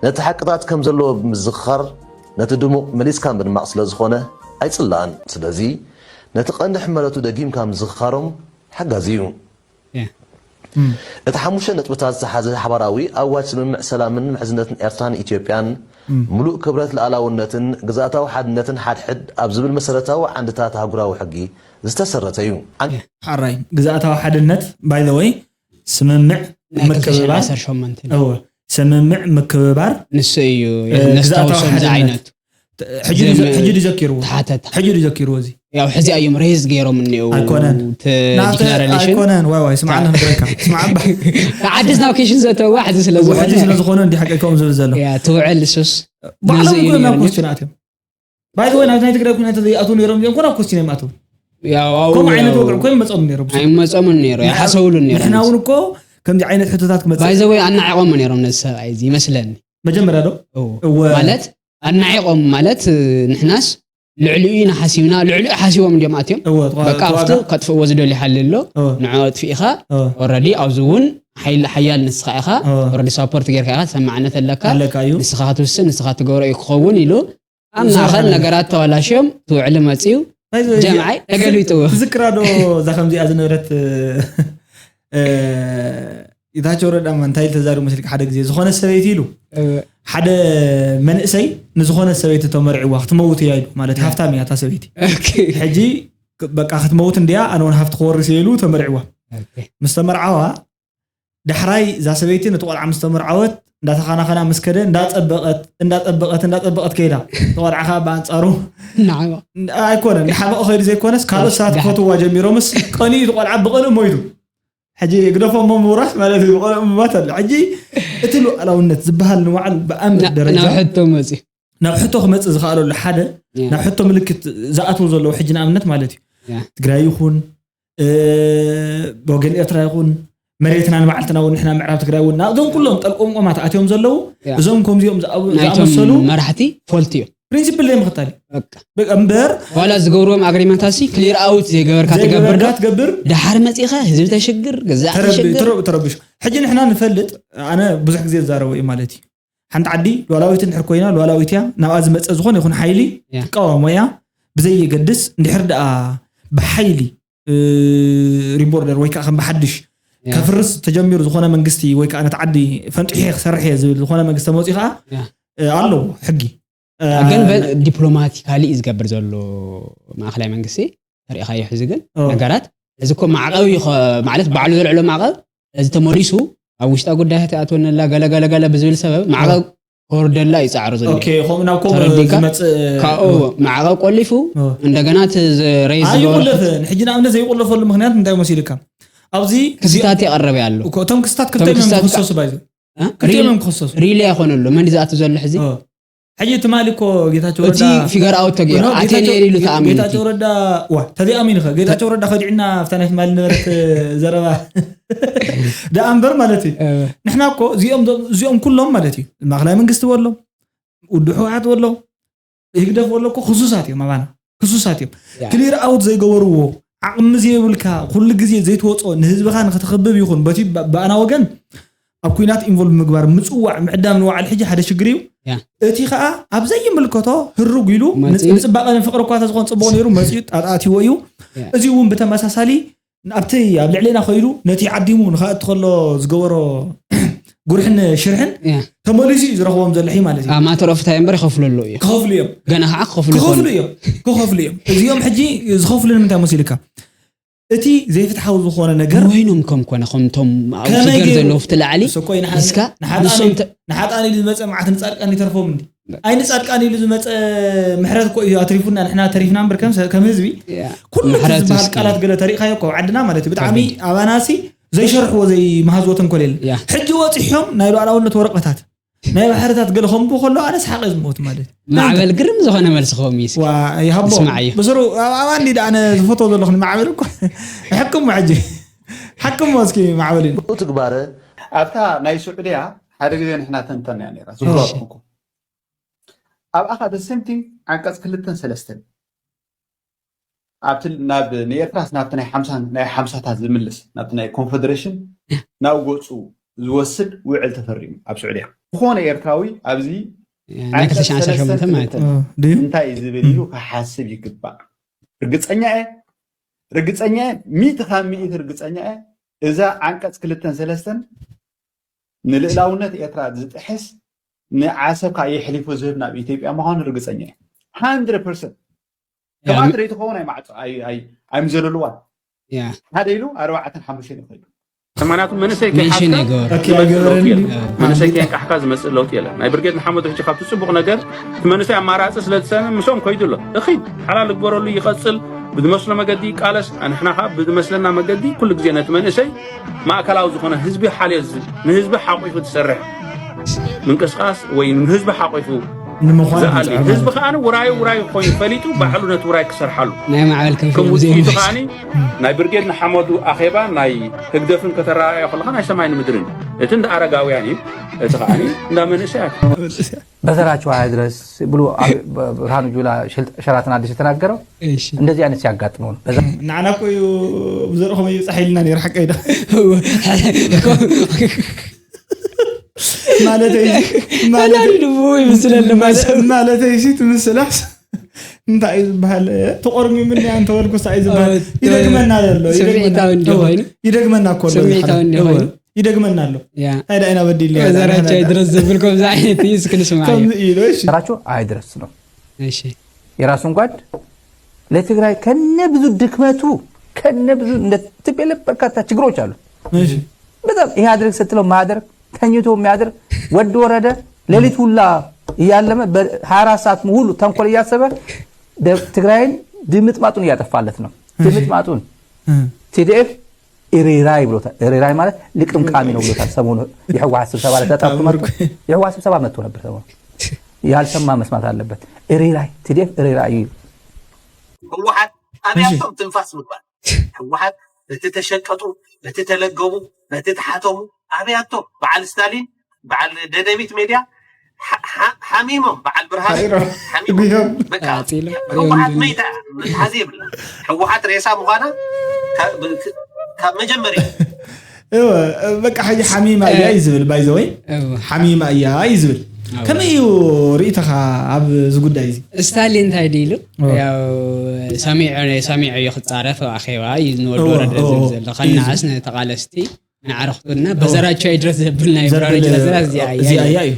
ነቲ ሓቅታት ከም ዘለዎ ብምዝኽኻር ነቲ ድሙቕ መሊስካ ምድማቕ ስለ ዝኾነ ኣይጽላእን። ስለዚ ነቲ ቀንዲ ሕመረቱ ደጊምካ ምዝኽኻሮም ሓጋዚ እዩ። እቲ ሓሙሽተ ነጥብታት ዝሓዘ ሓባራዊ ኣዋጅ ስምምዕ ሰላምን ምሕዝነትን ኤርትራን ኢትዮጵያን ምሉእ ክብረት ልኣላውነትን ግዝኣታዊ ሓድነትን ሓድሕድ ኣብ ዝብል መሰረታዊ ዓንድታት ኣህጉራዊ ሕጊ ዝተሰረተ እዩ። ዓን- ሓራይ ግዝኣታዊ ሓድነት ባይ ዘ ወይ ስምምዕ ናይ ክልተ ሽሕን ምክብባር ዓሰርተ ሸሞንተን እወ ስምምዕ ምክብባር ንሱ እዩ እ፣ ግዝኣታዊ ነስታውሶም ሓድነት። ዝዓይነቱ ሕጂ ድዩ- ዘም- ሕጂ ድዩ ዘኪርዎ ተሓተታ ሕጂ ድዩ ዘኪርዎ እዚ ያው ሕዚ እዮም ሬዝ ገይሮም እኒው ኣይኮነን። ናተ- ዲክላሬሽን ኣይኮነን ዋይ ዋይ ስምዓና ንግረካ ስምዓ እባ ዓዲ ናብ ኬሽን ዘተዋ ሕዚ ስለ ሕጂ ዝኾነ ስለ ዝኾነ እንዲ ሓቂ ከምኡ ዝብል ዘሎ ያ ትውዕል ንሱስ ባዕሎም ነዚ እዩ እኮ ናብ ነይሩ። ኮስችን ኣትዮም ባይ ዘ ወይ ናብ ናይ ትግራይ ኩናት ዘይኣትዉ ነይሮም እዮም ኮ ናብ ኮስችን እዮም ኣትዉ ያው ኣው- ከምኡ ዓይነት ያው ወግዒ እኮ ይመፆም ነይሮም ኣይመፀሙን ነይሩ ኣይሓሰብሉን ነይሩ ንሕና እውን እኮ ከምዚ ዓይነት ሕቶታት ክመፅእ ባይዘወይ ኣናዒቖም ነይሮም ነዚ ሰብኣይ እዚ ይመስለኒ መጀመርያ ዶ እዎ። እወ። ማለት ኣናዒቖም ማለት ንሕናስ ልዕሊኡ ኢና ሓሲብና ልዕሊኡ ሓሲቦም እንዲዮም ኣትዮም እወ፣ ተዋ- በቃ ኣብቲ ተዋጋ- ከጥፍእዎ ዝደልዩ ሓሊ ኣሎ እወ። ንዑ ኣጥፊእኻ እወ። ኦረዲ ኣብዚ እውን ሓይል ሓያል ንስኻ ኢኻ እወ። ኦረዲ ሳፖርት ጌርካ ኢኻ ትሰማዕነት ኣለካ ኣለካ እዩ። ንስኻ ክትውስን ንስኻ ትገብሮ እዩ ክኸውን ኢሉ ኣብ ዝሰርሖ ማእኸል ነገር። ነገራት ተባላሽዮም ትውዕሊ መፅዩ ናይ ዘ- ጀምዓይ ተገልቢጥዎ ትዝክራ ዶ እዛ ከምዚኣ ዝነበረት እ፣ ጌታቸው ረዳ ማ እንታይ ኢሉ ተዛሪቡ መሲልካ ሓደ ግዜ ዝኾነ ሰበይቲ ኢሉ ሓደ መንእሰይ ንዝኾነ ሰበይቲ ተመርዕዋ ክትመውት እያ ኢሉ ማለት ሃፍታም እያ እታ ሰበይቲ ኦኬ። ሕጂ በቃ ክትመውት እንዲያ ኣነ እውን ሃፍቲ ክወርስ እየ ኢሉ ተመርዕዋ ኦኬ። ምስ ተመርዓዋ ዳሕራይ እዛ ሰበይቲ ነቲ ቆልዓ ምስ ተመርዓወት እንዳተኻናኸና ምስ ከደ እንዳፀበቐት እንዳፀበቐት እንዳፀበቐት ከይዳ እቲ ቆልዓ ከዓ ብኣንፃሩ ንዓማ ኣይኮነን ንሓመቐ ከይዱ ዘይኮነስ ካልኦት ሰባት ክፈትዋ ጀሚሮምስ ቀኒኡ እቲ ቆልዓ ብቐንኡ ሞይቱ ሕጂ ግደፎሞ ምውራስ ማለት እዩ ብቐንኡ ምማት ኣሎ ሕጂ እቲ ሉዓላውነት ዝበሃል ንባዕሉ ብኣምር ደረጃ ናብ ሕቶ መፅዩ ናብ ሕቶ ክመፅእ ዝኽኣለሉ ሓደ ያ። ናብ ሕቶ ምልክት ዝኣትዉ ዘለዉ ሕጂ ንኣብነት ማለት እዩ ያ። ትግራይ ይኹን እ፣ ብወገን ኤርትራ ይኹን መሬትና ንባዕልትና እውን ንሕና ምዕራብ ትግራይ እውን ናብዞም ኩሎም ጠልቆምቆማት ኣትዮም ዘለዉ ያ። እዞም ከምዚኦም ዝኣብ- ናይቶም ዝኣመሰሉ መራሕቲ ፎልት እዮም ፕሪንሲፕል ዘይምኽታል እዩ። በቃ በቃ እምበር ዋላ ዝገብርዎም ኣግሪመንታት ሲ ክሊር ኣውት ዘይገበርካ ትገብር ዶ ትገብር ድሓር መፂኸ ህዝቢ ተሽግር ገዛእ ተረቢ- ተሽግር ተረ- ተረብሹ። ሕጂ ንሕና ንፈልጥ፣ ኣነ ብዙሕ ግዜ ዝዛረቦ እዩ ማለት እዩ። ሓንቲ ዓዲ ሉዓላዊት እንድሕር ኮይና፣ ሉዓላዊት እያ፣ ናብኣ ዝመፀ ዝኾነ ይኹን ሓይሊ ያ። ትቃወሞ እያ። ብዘየገድስ እንድሕር ደኣ ብሓይሊ ሪቦርደር ወይ ከዓ ከም ብሓድሽ ያ። ከፍርስ ተጀሚሩ ዝኾነ መንግስቲ ወይ ከዓ ነቲ ዓዲ ፈንጢሐ ክሰርሕ እየ ዝብል ዝኾነ መንግስቲ ተመፅኡ ከዓ ያ። እ፣ ኣለዎ ሕጊ። እ፣ ግን በ- ዲፕሎማቲካሊ እዩ ዝገብር ዘሎ ማእኸላይ መንግስቲ። ተሪኢኻዮ ሕዚ ግን ኦ። ነገራት እዚ እኮ ማዕቐብ እዩ ከ- ማለት ባዕሉ ዘልዕሎ ማዕቐብ እዚ ተመሊሱ ኣብ ውሽጣ ጉዳያት ይኣትወነላ ገለ ገለ ገለ ብዝብል ሰበብ ማዕቐብ ከወርደላ እዩ ፃዕሩ ዘሎ። ኦኬ፣ ከምኡ ናብ ከምኡ ተረዲእካ? ዝመፅእ ካብኡ ማዕቐብ ቆሊፉ ኦ። እንደገና እቲ ዝ- ሬይዝ ዝገበሮ ኣይቁለፍን። ሕጂ ንኣብነት ዘይቁለፈሉ ምክንያት እንታይ መሲልካ? ኣብዚ ክስታት የቐረበ ኣሎ። እኮ እቶም ክስታት እቶም ክልተ እዮም ክስታት ክኽሰሱ ባይዘ እ? ክልተ ሪል- እዮም ክኽሰሱ። ሪሊ ኣይኮነሉ መን ዝኣቱ ዘሎ ሕዚ ኦ። ሕጂ ትማሊ እኮ ጌታቸው እቲ ረዳ ፊገር ኣውት ተገይሩ ኖ፣ ኣቴ ጌታቸው- ነይሩ ኢሉ ተኣሚኑ ጌታቸው ረዳ ዋ ተዘይኣሚኑ ኸ ጌታቸው ረዳ ከዲዕና ኣብታ ናይ ትማሊ ነበረት ዘረባ ደኣ እምበር ማለት እዩ። ንሕና እኮ እዚኦም እዚኦም ኩሎም ማለት እዩ ማእኸላይ መንግስቲ በሎ ውድብ ህወሓት በሎ ህግደፍ በሎ እኮ ክሱሳት እዮም ኣባና ክሱሳት እዮም። ያ። ክሊር ኣውት ዘይገበርዎ ዓቕሚ ዘይብልካ ኩሉ ግዜ ዘይትወፅኦ ንህዝብኻ ንክትኽብብ ይኹን በቲ ብ- ብኣና ወገን ኣብ ኩናት ኢንቮልቭ ምግባር ምፅዋዕ ምዕዳም ንባዕሉ ሕጂ ሓደ ሽግር እዩ። ያ። እቲ ከዓ ኣብ ዘይምልከቶ ህሩግ ኢሉ መፂኡ- ንፅ- ንፅባቐ ንፍቅሪ እኳ ተዝኾን ፅቡቕ ነይሩ መፂኡ ኣትይዎ እዩ። ያ። እዚ እውን ብተመሳሳሊ ኣብቲ ኣብ ልዕሌና ከይዱ ነቲ ዓዲሙ ንኸእቲ ከሎ ዝገበሮ ጉርሕን ሽርሕን ያ። ተመሊሱ እዩ ዝረኽቦም ዘሎ ሕጂ ማለት እዩ። ኣብ ማተር ኦፍ ታይም እምበር ይኸፍሉ ኣለዉ እዩ ክኸፍሉ እዮም ገና ከዓ ክኸፍሉ ክኸፍሉ ይኾኑ እዮም ክኸፍሉ እዮም። እዚኦም ሕጂ ዝኸፍሉ ንምንታይ መሲልካ? እቲ ዘይፍትሓዊ ዝኾነ ነገር ወይኖም ከም ኮነ ከምቶም ኣብ ከመይ ፊገር ገይሩ? ዘለዉ ፍቲ ላዕሊ እሱ እኮ እዩ ንሓ- እስካ ንሓጣን ንሶም ኢሉ- ንሓጣን ኢሉ ዝመፀ መዓት ንፃድቃን ይተርፎም እንዲ ኣይ ንፃድቃን ኢሉ ዝመፀ ምሕረት እኮ እዩ ኣትሪፉና ንሕና ተሪፍና እምበር ከም ሰብ- ከም ህዝቢ ያ፣ ኩሉ እቲ ምሕረት ዝበሃል እስኪ- ቃላት ገለ ተሪእኻዮ እኮ ዓድና ማለት እዩ ብጣዕሚ ኣባናሲ ዘይሸርሕዎ ዘይመሃዝዎ ተንኮል የለ ያ። ሕጂ ወፂሖም ናይ ሉዓላውነት ወረቐታት ናይ ባሕርታት ገለ ከምቡ ከሎ ኣነ ስሓቀ ዝሞት ማለት እዩ ማዕበል ግርም ዝኾነ መልሲ ክህቦም እዩ እስኪ። ዋ ይሃቦ ስማዕ እዩ። ብስሩ ኣብ ኣባን ዲ ኣነ ዝፈትዎ ዘለኹ ማዕበል እኮ ሕክሞ ሕጂ ሓክሞ እስኪ ማዕበል እዩ ብኡ ትግባረ ኣብታ ናይ ስዑድያ ሓደ ግዜ ንሕና ተንተንያ ነራ ዝብለኩም ኣብኣ ከዓ the same thing ዓንቀፅ ክልተን ሰለስተን ኣብቲ ናብ ንኤርትራስ ናብቲ ናይ ሓምሳ ናይ ሓምሳታት ዝምልስ ናብቲ ናይ ኮንፈደሬሽን ናብ ገፁ ዝወስድ ውዕል ተፈሪሙ ኣብ ስዑድያ ዝኾነ ኤርትራዊ ኣብዚ ናይ ክልተ ሽሕን ዓሰርተ ሸሞንተ ማለት እዩ። ድዩ እንታይ እዩ ዝብል ኢሉ ክሓስብ ይግባእ ርግፀኛ እየ ርግፀኛ እየ ሚእቲ ካብ ሚእቲ ርግፀኛ እየ እዛ ዓንቀፅ ክልተን ሰለስተን ንልእላውነት ኤርትራ ዝጥሕስ ንዓሰብ ከዓ የሕሊፉ ዝህብ ናብ ኢትዮጵያ ምዃኑ ርግፀኛ እየ hundred percent ያ፣ ከማት ርእቲ ክኸውን ኣይማዕፆ ኣይምዘለልዋን ያ፣ ሓደ ኢሉ ኣርባዕተን ሓሙሽተን ይኸይዱ ምክንያቱ መንእሰይ ሜንሽን ከይሓዝካ የገበረ። ኦኬ፣ ዝመፅእ ለውጢ ኣይገበረን የለን ድዩ? መንእሰይ ከይንቃሕካ ዝመፅእ ለውጢ የለን ናይ ብርጌድ ንሓመዱ ሕጂ ካብቲ ፅቡቅ ነገር እቲ መንእሰይ ኣማራፂ ስለ ዝሰነ ምሶም ከይዱ ኣሎ እኺድ ሓላል ልግበረሉ ይቐፅል ብዝመስሎ መገዲ ይቃለስ ኣንሕና ከዓ ብዝመስለና መገዲ ኩሉ ግዜ ነቲ መንእሰይ ማእከላዊ ዝኾነ ህዝቢ ሓልዮ ዝ- ንህዝቢ ሓቂፉ ትሰርሕ ምንቅስቃስ ወይ ንህዝቢ ሓቂፉ ንምዃን ዝኣሊ ዝፅዕር ህዝቢ ማለት ከዓ ውራዩ ውራዩ ክኾይኑ ፈሊጡ ባዕሉ ነቲ ውራይ ክሰርሓሉ ናይ ማዕበል ከም ከም ፊልም ውፅኢቱ ዘይብሉ። ከዓኒ ናይ ብርጌድ ንሓመዱ ኣኼባ ናይ ህግደፍን ከተረኣዮ ከለካ ናይ ሰማይን ምድርን እዩ እቲ እንዳ ኣረጋውያን እዩ እቲ ከዓኒ እንዳ መንእሰያት እዩ በዘራቸው አይድረስ ብሎ ብርሃኑ ጁላ ሸራተን አዲስ የተናገረው እሺ። እንደዚህ አይነት ሲያጋጥመው ነው። በዛ ንዓና እኮ እዩ ብዘርኦም ይብፃሕ ኢልና ነይሩ ሓቀይ ዶ ማለተይ ቀላል ድቡ ይምስለኒ ማለት ማለተይ ሲ ትምስላስ እንታይ እዩ ዝበሃል ተቆርሚምኒ እንተበልኩ ሳ እዩ ዝበሃል እ፣ ይደግመና ዘሎ ስምዒታዊ እንዲኾይኑ ይደግመና እኮ ኣሎ ስምዒታዊ እንዲኾይኑ ይደግመና ኣሎ ያ እንታይ ደኣ ኢና በዲልና በዘራቸው ድረስ ዝብል ከምዚ ዓይነት እዩ እስኪ ንስማዕ እዩ ከምዚ እዩ እሺ በዘራቸው አይድረስ ነው እሺ የራሱን ጓድ ለትግራይ ከነ ብዙ ድክመቱ ከነ ብዙ እንደ ትቤለ በርካታ ችግሮች አሉ። እሺ በጣም ይሄ አድርግ ስትለው ማደር ተኝቶ የሚያድር ወድ ወረደ ሌሊት ሁላ እያለመ በ24 ሰዓት ሙሉ ተንኮል እያሰበ ደ- ትግራይን ድምጥማጡን እያጠፋለት ነው። ድምጥማጡን እ፣ ቲዲኤፍ ኢሪራይ ብሎታል። ኢሪራይ ማለት ልቅምቃሚ ነው ብሎታል። ሰሞኑ የህወሓት ስብሰባ ላይ ተጠርቶ መጥቶ የህወሓት ስብሰባ መጥቶ ነበር። ሰሞኑ ያልሰማ መስማት አለበት። ኢሪራይ ቲዲኤፍ ኢሪራይ ህወሓት ኣበያቶም ትንፋስ ምግባር ህወሓት በቲ ተሸቀጡ በቲ ተለገቡ በቲ ተሓተሙ ኣበያቶም በዓል ስታሊን በዓል ደደቢት ሜድያ ሓ- ሓ- ሓሚሞም በዓል ብርሃን ሓሚሞም ብዮም በቃ ዓፂሎም ህወሓት መይታ መትሓዚ የብላ። ህወሓት ሬሳ ምዃና ካብ- ካብ መጀመርያ እወ፣ በቃ ሕጂ ሓሚማ እያ እዩ ዝብል ባይዘወይ ሓሚማ እያ እዩ ዝብል ከመይ እዩ ርእይቶኻ ኣብዚ ጉዳይ እዚ ስታሊን እንታይ ድኢሉ ኦ። ያው ሰሚዑ ሰሚዑ እዩ ክፃረፍ ኣብ ኣኼባ እዩ ንወዲ እዎ፣ ወረደ እዎ፣ ዝብል እዎ። ዘሎ ከነኣስ ንተቓለስቲ ንዓረኽቱና በዘራቸው ይድረስ ዘብል ናይ ዘብል ብራሪ ጅረዝራ እዚኣ እዚኣ እያ እያ እዩ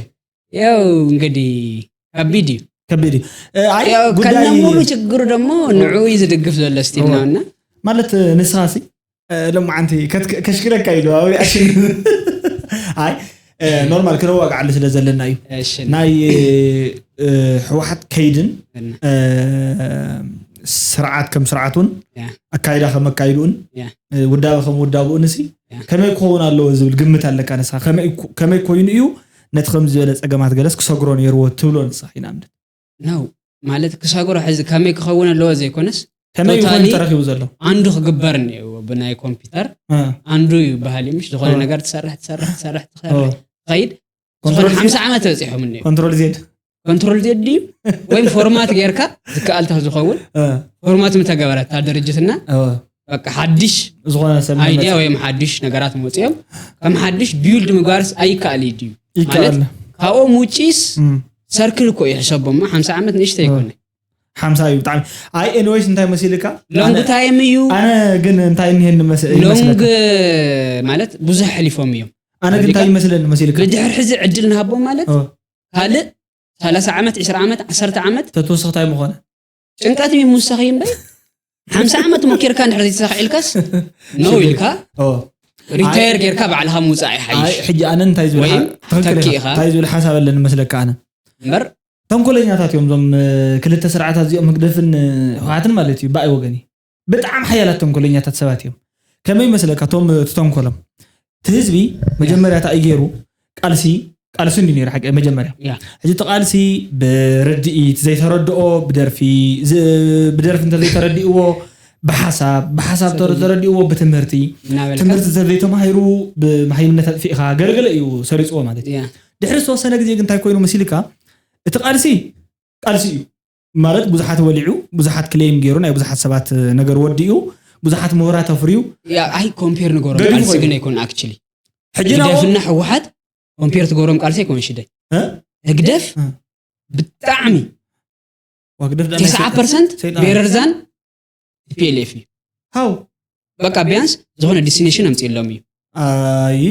ያው እንግዲህ ከቢድ እዩ ከቢድ እዩ እ፣ ኣይ ያው ጉዳይ ከነ ሙሉ ችግሩ ደግሞ ንዑ እዩ ዝድግፍ ዘሎ ስቲል እዎ። ነውና ማለት ንስኻ ሲ እ፣ ሎማዓንቲ ከት- ከሽክለካ ኢሉ ኣብ ሪኣክሽን ኣይ እ፣ ኖርማል ክነዋግዓሉ ስለ ዘለና እዩ እሺ ናይ እ፣ ህወሓት ከይድን እና እ፣ ስርዓት ከም ስርዓት እውን ያ። ኣካይዳ ከም ኣካይድኡን ያ። እ፣ ውዳበ ከም ውዳብኡን ሲ ያ። ከመይ ክኸውን ኣለዎ ዝብል ግምት ኣለካ ንስኻ ከመይ ኮ- ከመይ ኮይኑ እዩ ነቲ ከም ዝበለ ፀገማት ገለስ ክሰግሮ ነይርዎ ትብሎ ንስኻ ኢና እምነት ነው ማለት ክሰግሮ ሕዚ ከመይ ክኸውን ኣለዎ ዘይኮነስ ከመይ ይኾን ቶታሊ ተረኪቡ ዘሎ ኣንዱ ክግበር እኒኦ ብናይ ኮምፒውተር እ፣ ኣንዱ ይበሃል እዩ ምሽ ዝኾነ እ። ነገር ትሰርሕ ትሰርሕ ትሰርሕ እ። ትሰርሕ ትኸይድ ዝኾነ ኮንትሮል ዜድ? ሓምሳ ዓመት ተበፂሖም እኒኦ ኮንትሮል ዜድ ኮንትሮል ዜድ ድዩ ወይም ፎርማት ጌርካ ዝከኣል ተዝኸውን እ፣ ፎርማት ምተገበረት እታ ድርጅትና እ፣ በቃ ሓድሽ ዝኾነ ሰብ ኣይዲያ መመፅ- ወይም ሓድሽ ነገራት መፅኦም ከም ሓድሽ ቢውልድ ምግባርስ ኣይከኣል እዩ ድዩ ማለት ይከኣል ካብኦም ውጪስ እም፣ ሰርክል እኮ እዩ ሕሰቦማ ሓምሳ ዓመት ንእሽተ ይኮነ ሓምሳ እዩ ብጣዕሚ ኣይ ኤኒዌይስ እንታይ መሲልካ ሎንግ ታይም እዩ ኣነ ግን እንታይ እኒሄን መስ- ሎንግ ይመስለካ ማለት ብዙሕ ሕሊፎም እዮም ኣነ ግን እንታይ ይመስለኒ መሲልካ ብድሕር ሕዚ ዕድል ንሃቦም ማለት ኦ፣ ካልእ ሰላሳ ዓመት ዕስራ ዓመት ዓሰርተ ዓመት ተትወስኽ እንታይ ምኾነ ጭንቀት እዩ ምውሳኺ እምበር ሓምሳ ዓመት ሞኪርካ እንድሕር ዘይተሳኺ ኢልካስ ነው ኢልካ ኦ፣ ሪታየር ጌርካ ባዕልኻ ምውፃእ ኣይ ይሓይሽ ሕጂ ኣነ እንታይ ዝብል ወይም ሓ- ትኽክል ኢኻ። ተኪእኻ። እንታይ ዝብል ሓሳብ ኣለኒ መስለካ ኣነ እምበር ተንኮለኛታት እዮም እዞም እ፣ ክልተ ስርዓታት እዚኦም ህግደፍን እ፣ ህወሓትን ማለት እዩ ብኣይ ወገን እዩ ብጣዕሚ ሓያላት ተንኮለኛታት ሰባት እዮም ከመይ መስለካ እቶም እ፣ ትተንኮሎም እቲ ህዝቢ መጀመርያ እንታይ እዩ ገይሩ ቃልሲ ቃልሲ እንዲ ነይሩ ሓቂ መጀመርያ ያ ሕጂ እቲ ቃልሲ ብርድኢት ዘይተረድኦ ብደርፊ ዝ- ብደርፊ እንተ ዘይተረድእዎ ብሓሳብ ብሓሳብ ተረ- ተረድእዎ ብትምህርቲ እናበልካ ትምህርቲ እንተ ዘይተማሂሩ ብመሃይምነት ኣጥፊእኻ ገለገለ እዩ ሰሪፅዎ ማለት እዩ ያ ድሕሪ ዝተወሰነ ግዜ ግን እንታይ ኮይኑ መሲልካ እቲ ቃልሲ ቃልሲ እዩ ማለት ብዙሓት ወሊዑ ብዙሓት ክሌም ገይሩ ናይ ብዙሓት ሰባት ነገር ወዲኡ ብዙሓት ምሁራት ኣፍርዩ ያ ኣይ ኮምፔር ንገሮም ገዲፉ ቃልሲ ኮይኑ። ግን ኣይኮን ኣክቹሊ ሕጂ ናብኦም ህግደፍና ህወሓት ኮምፔር ትገሮም ቃልሲ ኣይኮን ሽደ እ? ህግደፍ እ። ብጣዕሚ ወግደፍ ዳና ተስዓ ፐርሰንት ሰይጣን። ቤረርዛን ቲፒኤልኤፍ እዩ ሃው በቃ ቢያንስ ዝኾነ ዲስቲኔሽን ኣምፅእሎም እዩ ኣይ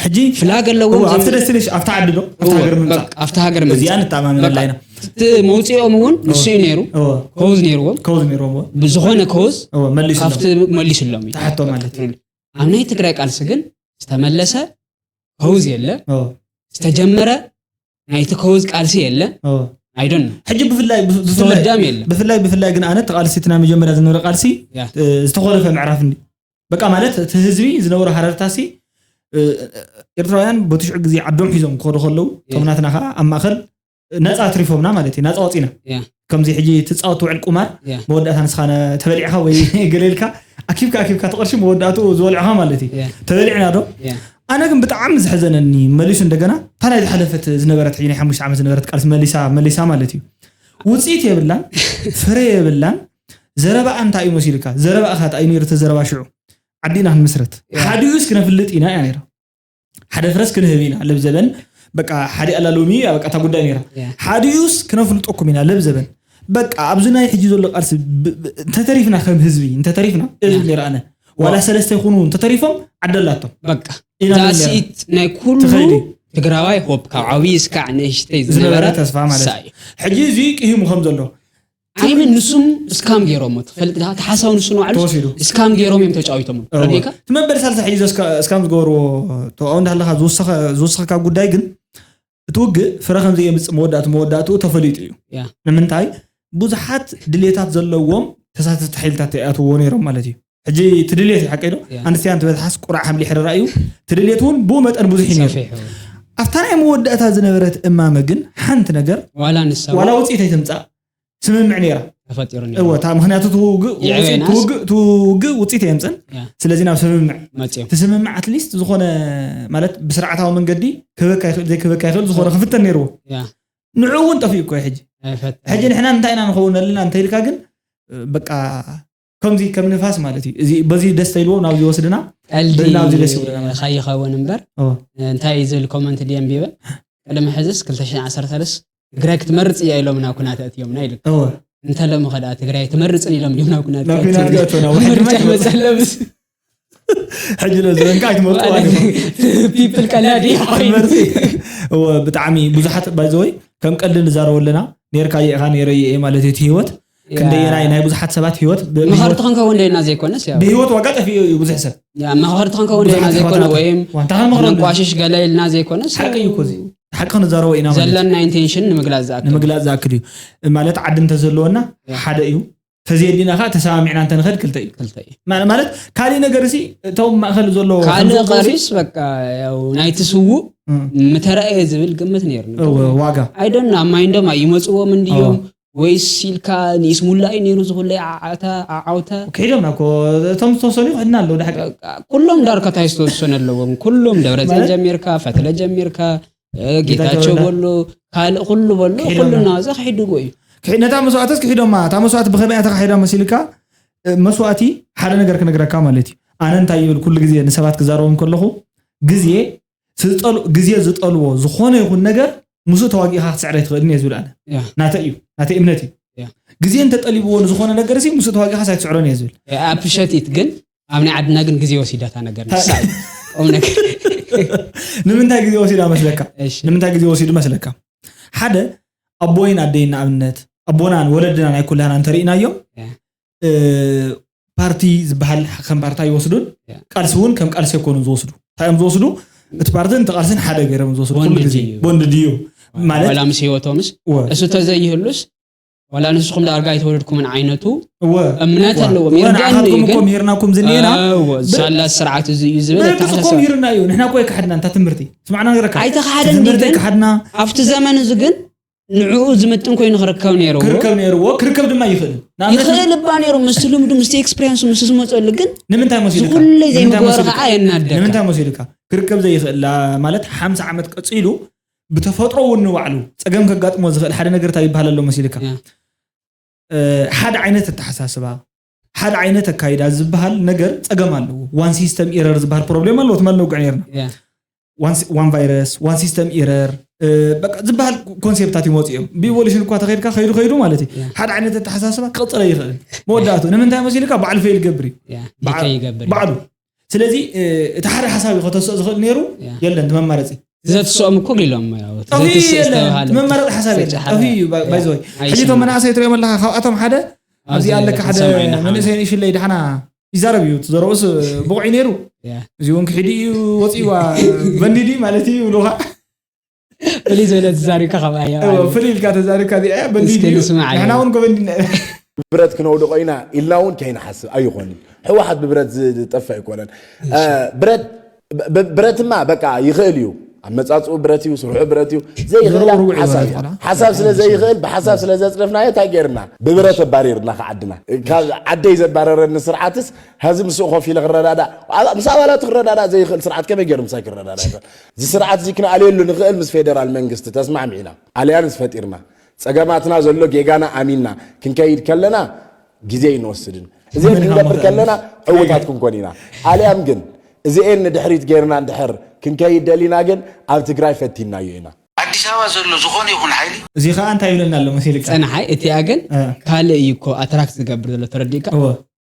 ሕጂ ፍላግ ኣለዎም እዋ፣ ኣብቲ ዘም- ደስቲኔሽን ኣብቲ ዓዲ ዶ ኣብቲ እዎ፣ ሃገር ምምፃእ በቃ፣ ኣብቲ ሃገር ምምፃእ እዚኣ ንተኣማመነላ ኢና እቲ መውፅኦም እውን ንሱ እዩ ነይሩ እዎ ኮዝ ነይርዎም ከውዝ ነይሮም እዎ ብዝኾነ ኮዝ እዎ መሊሱ ካብቲ መሊስሎም እዩ ተሓቶ ማለት እዩ ኣብ ናይ ትግራይ ቃልሲ ግን ዝተመለሰ ኮዝ የለ እዎ ዝተጀመረ ናይቲ ኮዝ ቃልሲ የለ እዎ ኣይዶን ሕጂ ብፍላይ ብፍ- ብፍላይ ተወዳም የለ ብፍላይ ብፍላይ ግን ኣነ እቲ ቃልሲ እቲ ናይ መጀመርያ ዝነበረ ቃልሲ ያ። እ፣ ዝተኾለፈ ምዕራፍ እንዲ በቃ ማለት እቲ ህዝቢ ዝነበረ ሃረርታሲ እ፣ ኤርትራውያን በቲ ሽዑ ግዜ ዓዶም ሒዞም ክኸዱ ከለዉ እቶም ናትና ከዓ ኣብ ማእኸል ነፃ ኣትሪፎምና ማለት እዩ ናፃ ወፂና ያ። ከምዚ ሕጂ ትፃወት ትውዕል ቁማር ያ። መወዳእታ ንስኻ ነ- ተበሊዕኻ ወይ ገሌልካ ኣኪብካ ኣኪብካ ተቐርሺ መወዳእቱ ዝበልዕኻ ማለት እዩ ያ። ተበሊዕና ዶ ያ። ኣነ ግን ብጣዕሚ ዝሕዘነኒ መሊሱ እንደገና እታ ናይ ዝሓለፈት ዝነበረት ሕጂ ናይ ሓሙሽተ ዓመት ዝነበረት ቃልሲ መሊሳ መሊሳ ማለት እዩ ውፅኢት የብላን ፍረ የብላን ዘረባኣ እንታይ እዩ መሲልካ ዘረባእኻ እንታይ እዩ ነይሩ እቲ ዘረባ ሽዑ ዓዲና ክንምስረት ያ። ሓዲኡስ ክነፍልጥ ኢና እያ ነይራ ሓደ ፍረስ ክንህብ ኢና ለብዘበን በቃ ሓደ ኣላሎሚ እያ በቃ እታ ጉዳይ ነይራ ያ። ሓዲኡስ ክነፍልጠኩም ኢና ለብዘበን በቃ ኣብዚ ናይ ሕጂ ዘሎ ቃልሲ ብ- ብ- እንተተሪፍና ከም ህዝቢ እንተተሪፍና እብል ነይረ ኣነ ዋላ ሰለስተ ይኹኑ እንተተሪፎም ዓደላቶም በቃ ኢና ንብል ዛስኢት ናይ ኩሉ ትኸይድ እዩ። ትግራዋይ ሆፕ ካብ ዓብዪ እስካዕ ንእሽተይ ዝነበረ ዝነበረ ተስፋ ማለት እሳ እዩ እዩ ሕጂ እዚ ቅሂሙ ከም ዘሎ ኣይምን ንሱም እስካም ገይሮሞ ትፈልጥ ዳ ተሓሳው ንሱ ንባዕሉ ተወሲዱ እስካም ገይሮም እዮም ተጫዊቶም ረዲካ እቲ መበል ሳልሳ ሕጂ እስካም ዝገበርዎ ተቃው እንዳሃለካ ዝወሰኸ- ዝወሰኽካ ጉዳይ ግን እቲ ውግእ ፍረ ከም ዘየምፅእ መወዳእቱ መወዳእትኡ ተፈሊጡ እዩ ያ። ንምንታይ ብዙሓት ድሌታት ዘለዎም ተሳተፍቲ ሓይልታት ይኣትውዎ ነይሮም ማለት እዩ ሕጂ እቲ ድሌት እዩ ሓቀይ ዶ ያ። ኣንስትያን ትበዝሓስ ቁራዕ ሓምሊ ሕርራ እዩ እቲ ድሌት እውን ብኡ መጠን ብዙሕ እዩ ነይሩ ሰፊሑ ኣብታ ናይ መወዳእታ ዝነበረት እማመ ግን ሓንቲ ነገር ዋላ ንሳ ዋላ ውፅኢት ኣይትምፃእ ስምምዕ ነይራ ተፈጢሩ እወ እታ ምክንያቱ እቲ ውግእ ውፅኢት- ይዕበየናስ? እቲ ውግእ- እቲ ውግእ ውፅኢት የምፅን። ያ። ስለዚ ናብ ስምምዕ መፅዮም እቲ ስምምዕ ኣትሊስት ዝኾነ ማለት ብስርዓታዊ መንገዲ ክህበካ ይኽእል ዘይክህበካ ይኽእል ዝኾነ ክፍተን ነይርዎ። ያ። ንዑ እውን ጠፊኡ እኮ ሕጂ ኣይፈት ሕጂ ንሕና እንታይ ኢና ንኸውን ኣለና እንተ ኢልካ ግን በቃ ከምዚ ከም ንፋስ ማለት እዩ። እዚ በዚ ደስ ተይልዎ ናብዚ ወስድና ቀልዲ ብናብዚ ደስ ይብለና ማለት ከይኸውን እምበር ኦ፣ እንታይ ዝብል ኮመንት ድየ ኣንቢበ ቅድሚ ሕዝስ ክልተ ሽሕን ዓሰርተ ሰለስተ ትግራይ ክትመርፅ እያ ኢሎም ናብ ኩናት ኣእትዮምና ኢሉ ኦ፣ እንተለሙ ከደኣ ትግራይ ትመርፅን ኢሎም ድዮም ናብ ኩናት ናብ ኩናት ከእትዩና? ከእትዩና? ወሓድማ ምርጫ ኣይትመርፁ። መፀለብስ ሕጂ ለ ዝረንካ ኣይትመርፅዋ ማለት ፒፕል ቀላዲ መርፂ እወ ብጣዕሚ ብዙሓት ባይዘወይ ከም ቀልዲ ንዛረቡ ኣለና። ኔርካ ኢኻ ነይረ እየ ማለት እዩ እቲ ህይወት ክንደየናይ ናይ ብዙሓት ሰባት ህይወት ብ- መኸርቲ ብህይወት- ክንከውን ደና ዘይኮነስ ያው ብህይወት ዋጋ ጠፊኡ እዩ ብዙሕ ሰብ። ያ መኸርቲ ክንከውን ደና ብዙሓት ዘይኮነ ተኸታተልቲ። ወይም ዋንታ ክንመኽረሉ ነንቋሽሽ ገለ ኢልና ዘይኮነስ ሓቂ እዩ እኮ እዚ ሓቂ ንዛረቦ ኢና ማለት እዩ። ዘለና ኢንቴንሽን ንምግላፅ ዝኣክል ንምግላፅ ዝኣክል እዩ ማለት ዓዲ እንተዘለወና ያ። ሓደ እዩ። ተዘየድሊና ከዓ ተሰማሚዕና እንተንኸድ ክልተ እዩ። ክልተ እዩ ማ- ማለት ካሊእ ነገር ሲ እቶም ማእኸል ዘሎ ካልእ ከምዚ ቀሪስ በቃ ያው ናይቲ ስዉእ እም፣ ምተረኣየ ዝብል ግምት ነይሩ እወ፣ ዋጋ ኣይደና ኣብ ማይንዶም ኣይመፅዎም እንድዮም እወ። ወይስ ኢልካ ንኢስሙላ እዩ ነይሩ ዝኹለይ ዓዓታ ዓዓውታ ክሒዶምና እኮ እቶም ዝተወሰኑ ይኽሕድና ኣለዉ ዳሕቂ ኩሎም ዳርካታይ ዝተወሰነ ኣለዎም ኩሎም ደብረፅዮን ማለት? ጀሚርካ ፈትለ ጀሚርካ እ፣ ጌታቸው ጌታቸው ረዳ። በሎ ካልእ ኩሉ በሎ ክሒዶምና። ኩሉ እናወፀ ክሒድዎ እዩ ክሒ- ነታ መስዋእተስ ክሒዶማ እታ መስዋእቲ ብኸመይ እያ ተካሒዳ መሲልካ እ፣ መስዋእቲ ሓደ ነገር ክነግረካ ማለት እዩ። ኣነ እንታይ ይብል ኩሉ ግዜ ንሰባት ክዛረቦም ከለኹ ግዜ ዝጠል- ግዜ ዝጠልቦ ዝኾነ ይኹን ነገር ምስኡ ተዋጊእካ ክትስዕረ ኣይትኽእልን እየ ዝብል ኣነ ያ። ናተይ እዩ ናተይ እምነት እዩ። ያ። ግዜ እንተጠሊብዎ ንዝኾነ ነገር ሲ ምስኡ ተዋጊእካ ኣይትስዕሮን እየ ዝብል። ኣፕሸቲት ግን ኣብ ናይ ዓድና ግን ግዜ ወሲዳታ ነገር ንሳ እዩ። ቁም ነገር ንምንታይ ግዜ ወሲዳ መስለካ? እሺ። ንምንታይ ግዜ ወሲዱ መስለካ? ሓደ ኣቦይን ኣደይን ንኣብነት ኣቦናን ወለድና ናይ ኩላና እንተርኢናዮም ያ። እ፣ ፓርቲ ዝበሃል ከም ፓርቲ ኣይወስዱን ያ። ቃልሲ እውን ከም ቃልሲ ኣይኮኑን ዝወስዱ። እንታይ እዮም ዝወስዱ? እቲ ፓርትን እቲ ቃልስን ሓደ ገይሮም ዝወስዱ ኩሉ ቦንድ ግዜ ድዩ? ቦንድ ድዩ ማለት ዋላ ምስ ህይወቶምስ እወ እሱ ተዘይህሉስ ዋላ ንስኹም ዳርጋ ኣይተወለድኩምን ዓይነቱ እወ እምነት እወ። ኣለዎም እወ ይርዳኒ ንዓኻትኩም እኮ ግን ምሂርናኩም ዝኒኤና እወ፣ ሳላ ስርዓት እዚ እዩ ዝብል ብርግፅ እኮ ኣተሓሳስባ ምሂርና እዩ። ንሕና እኮ ኣይከሓድና እንታ ትምህርቲ ስማዕና ገረካ ኣይተኻሓደን ትምህርቲ ግን ኣይከሓድና ኣብቲ ዘመን እዚ ግን ንዕኡ ዝምጥን ኮይኑ ክርከብ ነይርዎ ክርከብ ነይርዎ ክርከብ ድማ ይኽእል። ንኣብነት ይኽእል እባ ነይሩ ምስ ልምዱ ምስ ኤክስፒሪንሱ ምስ ዝመፀሉ ግን ንምንታይ መሲልካ ዝኩለይ ንምንታይ ዘይምግባሩ መሲልካ? ከዓ የናደካ ንምንታይ መሲልካ ክርከብ ዘይኽእል ላ- ማለት ሓምሳ ዓመት ቀፂሉ ብተፈጥሮ እውን ንባዕሉ ፀገም ከጋጥሞ ዝኽእል ሓደ ነገር እንታይ ይበሃል ኣሎ መሲልካ? ያ። እ፣ ሓደ ዓይነት ኣተሓሳስባ ሓደ ዓይነት ኣካይዳ ዝበሃል ነገር ፀገም ኣለዎ። ዋን ሲስተም ኢረር ዝበሃል ፕሮብሌም ኣለዎ። ትማል ነውግዕ ነርና ያ። ዋን ቫይረስ ዋን ሲስተም ኢረር በቃ ዝበሃል ኮንሴፕታት ይመፁ እዮም። ብኢቮሉሽን እኳ ተኸይድካ ከይዱ ከይዱ ማለት እዩ ያ። ሓደ ዓይነት ኣተሓሳስባ ክቕፅለ ይኽእል። መወዳእቱ ንምንታይ መሲልካ ባዕሉ ፌል ይገብር እዩ ያ፣ በዓ- ዲከይ ይገብር እዩ። ባዕሉ። ስለዚ እ፣ እቲ ሓደ ሓሳብ እዩ ከተስኦ ዝኽእል ነይሩ ያ። የለን እቲ መማረፂ ዘትስኦም እኮ ኢሎም ያው ጠፊኡ ዘትስእ የለን ዝተባሃለ እቲ መመረፂ ሓሳብ የለን ዝተጨሓረ ጠፊኡ እዩ ያ፣ ባይዘወይ ኣይሰማዕን። ሕጂ እቶም መናእሰይ ትሪኦም ኣለካ ካብኣቶም ሓደ ኣብዚ ኣብዚ ኣለካ ሓደ ሰማዒና መንእሰይ ንእሽለይ ድሓና ይዛረብ እዩ እቲ ዘረኡስ ብቑዕ እዩ ነይሩ ያ። እዚ እውን ክሒዱ እዩ ወፂዋ በንዲዲ ማለት እዩ ይብሉኻ ፍልይ ዝበለ ተዛሪብካ ካብ ኣያ እወ፣ ፍልይ ኢልካ ተዛሪብካ እዚኣ እያ በንዲዲ እስኪ እዩ ንስማዕ ንሕና እዩ። እውን ጎበንዲና ብረት ክነውድቆ ኢና ኢልና እውን ከይንሓስብ ኣይኾንን። ህወሓት ብብረት ዝጠፍእ ኣይኮነን። እ፣ ብረት ብ- ብረትማ በቃ ይኽእል እዩ። ኣመፃፅኡ ብረት እዩ፣ ስርሑ ብረት እዩ። ዘይኽእል ዞሮ ርጉዕ እዩ ሓሳብ ማለት እዩ። ቆልዓ። ሓሳብ ስለ ዘይኽእል ብሓሳብ ስለ ዘፅነፍናዮ እንታይ ገይርና? ብብረት ኣባሪርና ከዓድና። ካብ ዓደይ ዘባረረኒ ስርዓትስ ሀዚ ምስኡ ኮፍ ኢለ ክረዳዳእ ምስ ኣባላቱ ክረዳዳእ ዘይኽእል ስርዓት ከመይ ገይሩ ምሳይ ክረዳዳእ ይኽእል? እዚ ስርዓት እዚ ክንኣልየሉ ንኽእል ምስ ፌደራል መንግስቲ ተስማዕሚዕና ኣልያንስ ፈጢርና ፀገማትና ዘሎ ጌጋና ኣሚንና ክንከይድ ከለና ግዜ ይንወስድን እዚን ክንገብር ከለና ዕውታት ክንኮን ኢና። ኣልያም ግን እዚኤን ንድሕሪት ገይርና እንድሕር ክንከይድ ደሊና ግን ኣብ ትግራይ ፈቲንናዮ ኢና። ኣዲስ ኣበባ ዘሎ ዝኾነ ይኹን ሓይሊ እዚ ከዓ እንታይ ይብለና ኣሎ መሲልካ ፀናሓይ እቲኣ ግን እ፣ ካልእ እዩ እኮ ኣትራክት ዝገብር ዘሎ ተረዲእካ እወ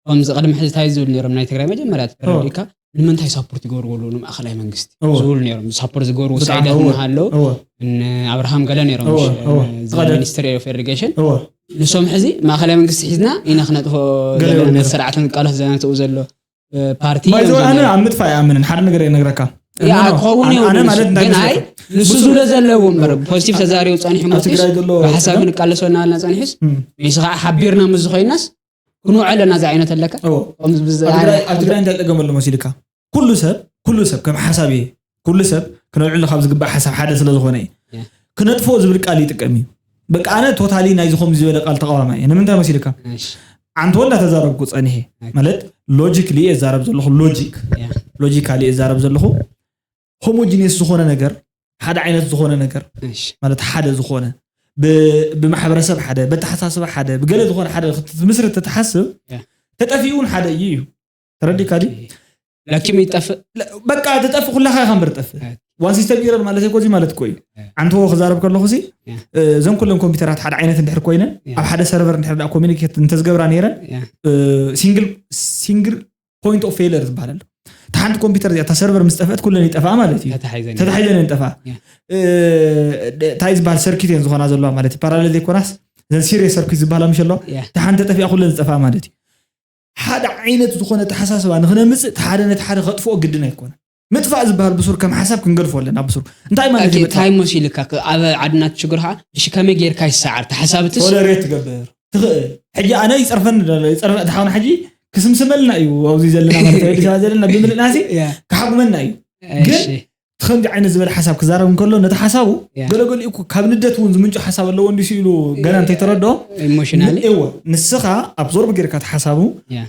ከምዚ ቅድሚ ሕዚ እንታይ ዝብል ነይሮም ናይ ትግራይ መጀመርያ ተረዲእካ ንምንታይ ሳፖርት ይገብርዎ ኣለዉ ንማእኸላይ መንግስቲ እወ። ዝብሉ ነይሮም ሳፖርት ዝገብርዎ ብጣዕሚ ሳይዳት እወ፣ ምሃለዉ እወ። እነ ኣብርሃም ገለ ነይሮም እወ፣ ምሽ- እወ። እነ ዝቐደም። ሚኒስትሪ ኦፍ ኢሪጌሽን እወ ንሶም ሕዚ ማእኸላይ መንግስቲ ሒዝና ኢና ክነጥፎ ገለ ዘለና ይብሉ። ነቲ ስርዓት ንቃለስ ዘለና ትኡ ዘሎ እ፣ ፓርቲ እዮም ባይዘወይ ኣነ ዘለዉ። ኣብ ምጥፋእ ይኣምንን ሓደ ነገር ይነግረካ ያ እኖ፣ ክኸውን ኣነ- ይብሉ ኣነ ንሱ። ማለት እንታይ ግን ኣይ መስለካ? ንሱ ብሱ- ዝብሎ ዘለዎ እምበር ፖዚቲቭ ተዛሪቡ ፀኒሑ ኣብ ሞቲስ ትግራይ ዘሎ ብሓሳብ ፀገም? ክንቃለሶ እናበልና ፀኒሑስ እም። ንሱ ከዓ ሓቢርና ምስ ዝኾይናስ ክንውዕል ኣለና እዚ ዓይነት ኣለካ እዎ። ከምዚ ብዝ- ኣብ ትግራይ- ኣብ ትግራይ እንታይ ፀገም ኣሎ መሲልካ? ኩሉ ሰብ ኩሉ ሰብ ከም ሓሳብ እየ ኩሉ ሰብ ክነልዕሎ ካብ ዝግባእ ሓሳብ ሓደ ስለ ዝኾነ እዩ። ያ። ክነጥፍኦ ዝብል ቃል ይጥቀም እዩ። በቃ ኣነ ቶታሊ ናይዚ ከምዚ ዝበለ ቃል ተቃዋማይ እየ። ንምንታይ መሲልካ? እሺ ዓንተወ እንዳተዛረብኩ ፀኒሐ። ማለት ሎጂክ ልየ ዛረብ ዘለኹ፣ ሎጂክ ያ ሎጂካሊ እየ ዛረብ ዘለኹ። ሆሞጂኒየስ ዝኾነ ነገር፣ ሓደ ዓይነት ዝኾነ ነገር እሺ ማለት ሓደ ዝኾነ ብ- ብማሕበረሰብ ሓደ፣ በተሓሳስባ ሓደ፣ ብገለ ዝኾነ ሓደ ክትምስርት ተተሓስብ ያ ተጠፊኡ እውን ሓደ እዩ እዩ። ተረዲካ ድዩ? ላኪም ይጠፍእ ለ- በቃ ትጠፍእ፣ ኩላኻ ኢኻ እምበር ትጠፍእ። ያ ዋን ሲስተም ኢረር ማለት እኮ እዚ ማለት እኮ እዩ። ያ ዓንተዎ ክዛረብ ከለኹ ሲ ያ እዘን ኩለን ኮምፒውተራት ሓደ ዓይነት እንድሕር ኮይነን ያ ኣብ ሓደ ሰርቨር እንድሕር ዳ ኮሚኒኬት እንተዝገብራ ነይረን ያ ሲንግል ሲንግል ፖይንት ኦፍ ፌለር ዝበሃል ኣሎ። እታ ሓንቲ ኮምፒውተር እዚኣ እታ ሰርቨር ምስ ጠፍአት ኩለን ይጠፍኣ ማለት እዩ። ተታሒዘን ተታሒዘን እየን ጠፍኣ። ያ እ፣ እንታይ ዝበሃል ሰርኪት እየን ዝኾና ዘለዋ ማለት እዩ። ፓራሌል ዘይኮናስ እዘን ሲሪየስ ሰርኪት ዝበሃላ ምሽ ኣለዋ። ያ እታ ሓንቲ ጠፊኣ ኩለን ዝጠፍኣ ማለት እዩ። ሓደ ዓይነት ዝኾነ ተሓሳስባ ንክነምፅእ እቲ ሓደ ነቲ ሓደ ከጥፍኦ ግድን ኣይኮነ። ምጥፋእ ዝበሃል ብሱር ከም ሓሳብ ክንገድፎ ኣለና። ብሱር እንታይ ማለት እዩ ምጥፋእ? እንታይ መሲልካ ኣብ ዓድና ትሽግር ከዓ እሺ ከመይ ጌርካ ይሰዓር ተሓሳብትስ ቶለሬት ትገብር ትኽእል። ሕጂ ኣነ ይፀርፈኒ ዘሎ ይፀርፈ እቲ ሓውና ሕጂ ክስምስመልና እዩ ኣብዚ ዘለና ማለት እዩ። ኣዲስ ኣበባ ዘለና ብምልእናሲ ያ ክሓጉመና እዩ። ግን እሺ ከምዚ ዓይነት ዝበለ ሓሳብ ክዛረብ እንከሎ ነቲ ሓሳቡ ያ ገለገሊኡ እኮ ካብ ንደት እውን ዝምንጩ ሓሳብ ኣለዎ እንዲሱ ኢሉ ገና እንተይተረድኦ ኢሞሽናሊ እወ ንስኻ ኣብዞርብ ጌርካ እቲ ሓሳቡ ያ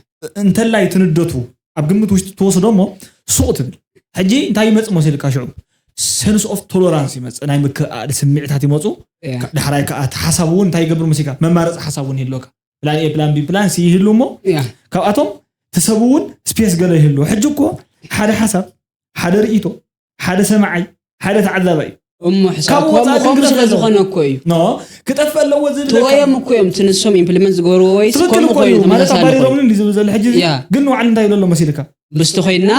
እንተላይ ትንደቱ ኣብ ግምት ውሽጢ ትወስዶ እሞ ሱቕ ትብል። ሕጂ እንታይ ይመፅ መሲልካ ሽዑ ሰንስ ኦፍ ቶለራንስ ይመፅእ፣ ናይ ምክእኣል ስምዒታት ይመፁ። ያ ዳሕራይ ከዓ እቲ ሓሳብ እውን እንታይ ይገብር መሲልካ መማረፂ ሓሳብ እውን ይህልወካ። ፕላን ኤ ፕላን ቢ ፕላን ሲ ይህሉ እሞ ያ ካብኣቶም እቲ ሰብ እውን ስፔስ ገለ ይህልዎ። ሕጂ እኮ ሓደ ሓሳብ ሓደ ርእይቶ ሓደ ሰማዓይ ሓደ ተዓዛባይ እዩ። እሞ ሕሳብ ካብኡ ከምኡ ወፃኢ ከምኡ ግን ስለ ክጠፍእ ዝኾነ ኣለዎ። እኮ እዩ ኖ ክጠፍእ ኣለዎ ዝብል ተወዮም እኮ እዮም እቲ ንሶም ኢምፕሊመንት ዝገብርዎ ወይ ትኽክል ከምኡ እኮ እኮ እዩ እዩ ማለት ተመሳሳሊ እኮ ኣባሪሮምን እዩ እንዲ ዝብል ዘሎ ሕጂ እዚ ያ ግን ንባዕሉ እንታይ ይብሎ ኣሎ መሲልካ ብስቲ ኮይና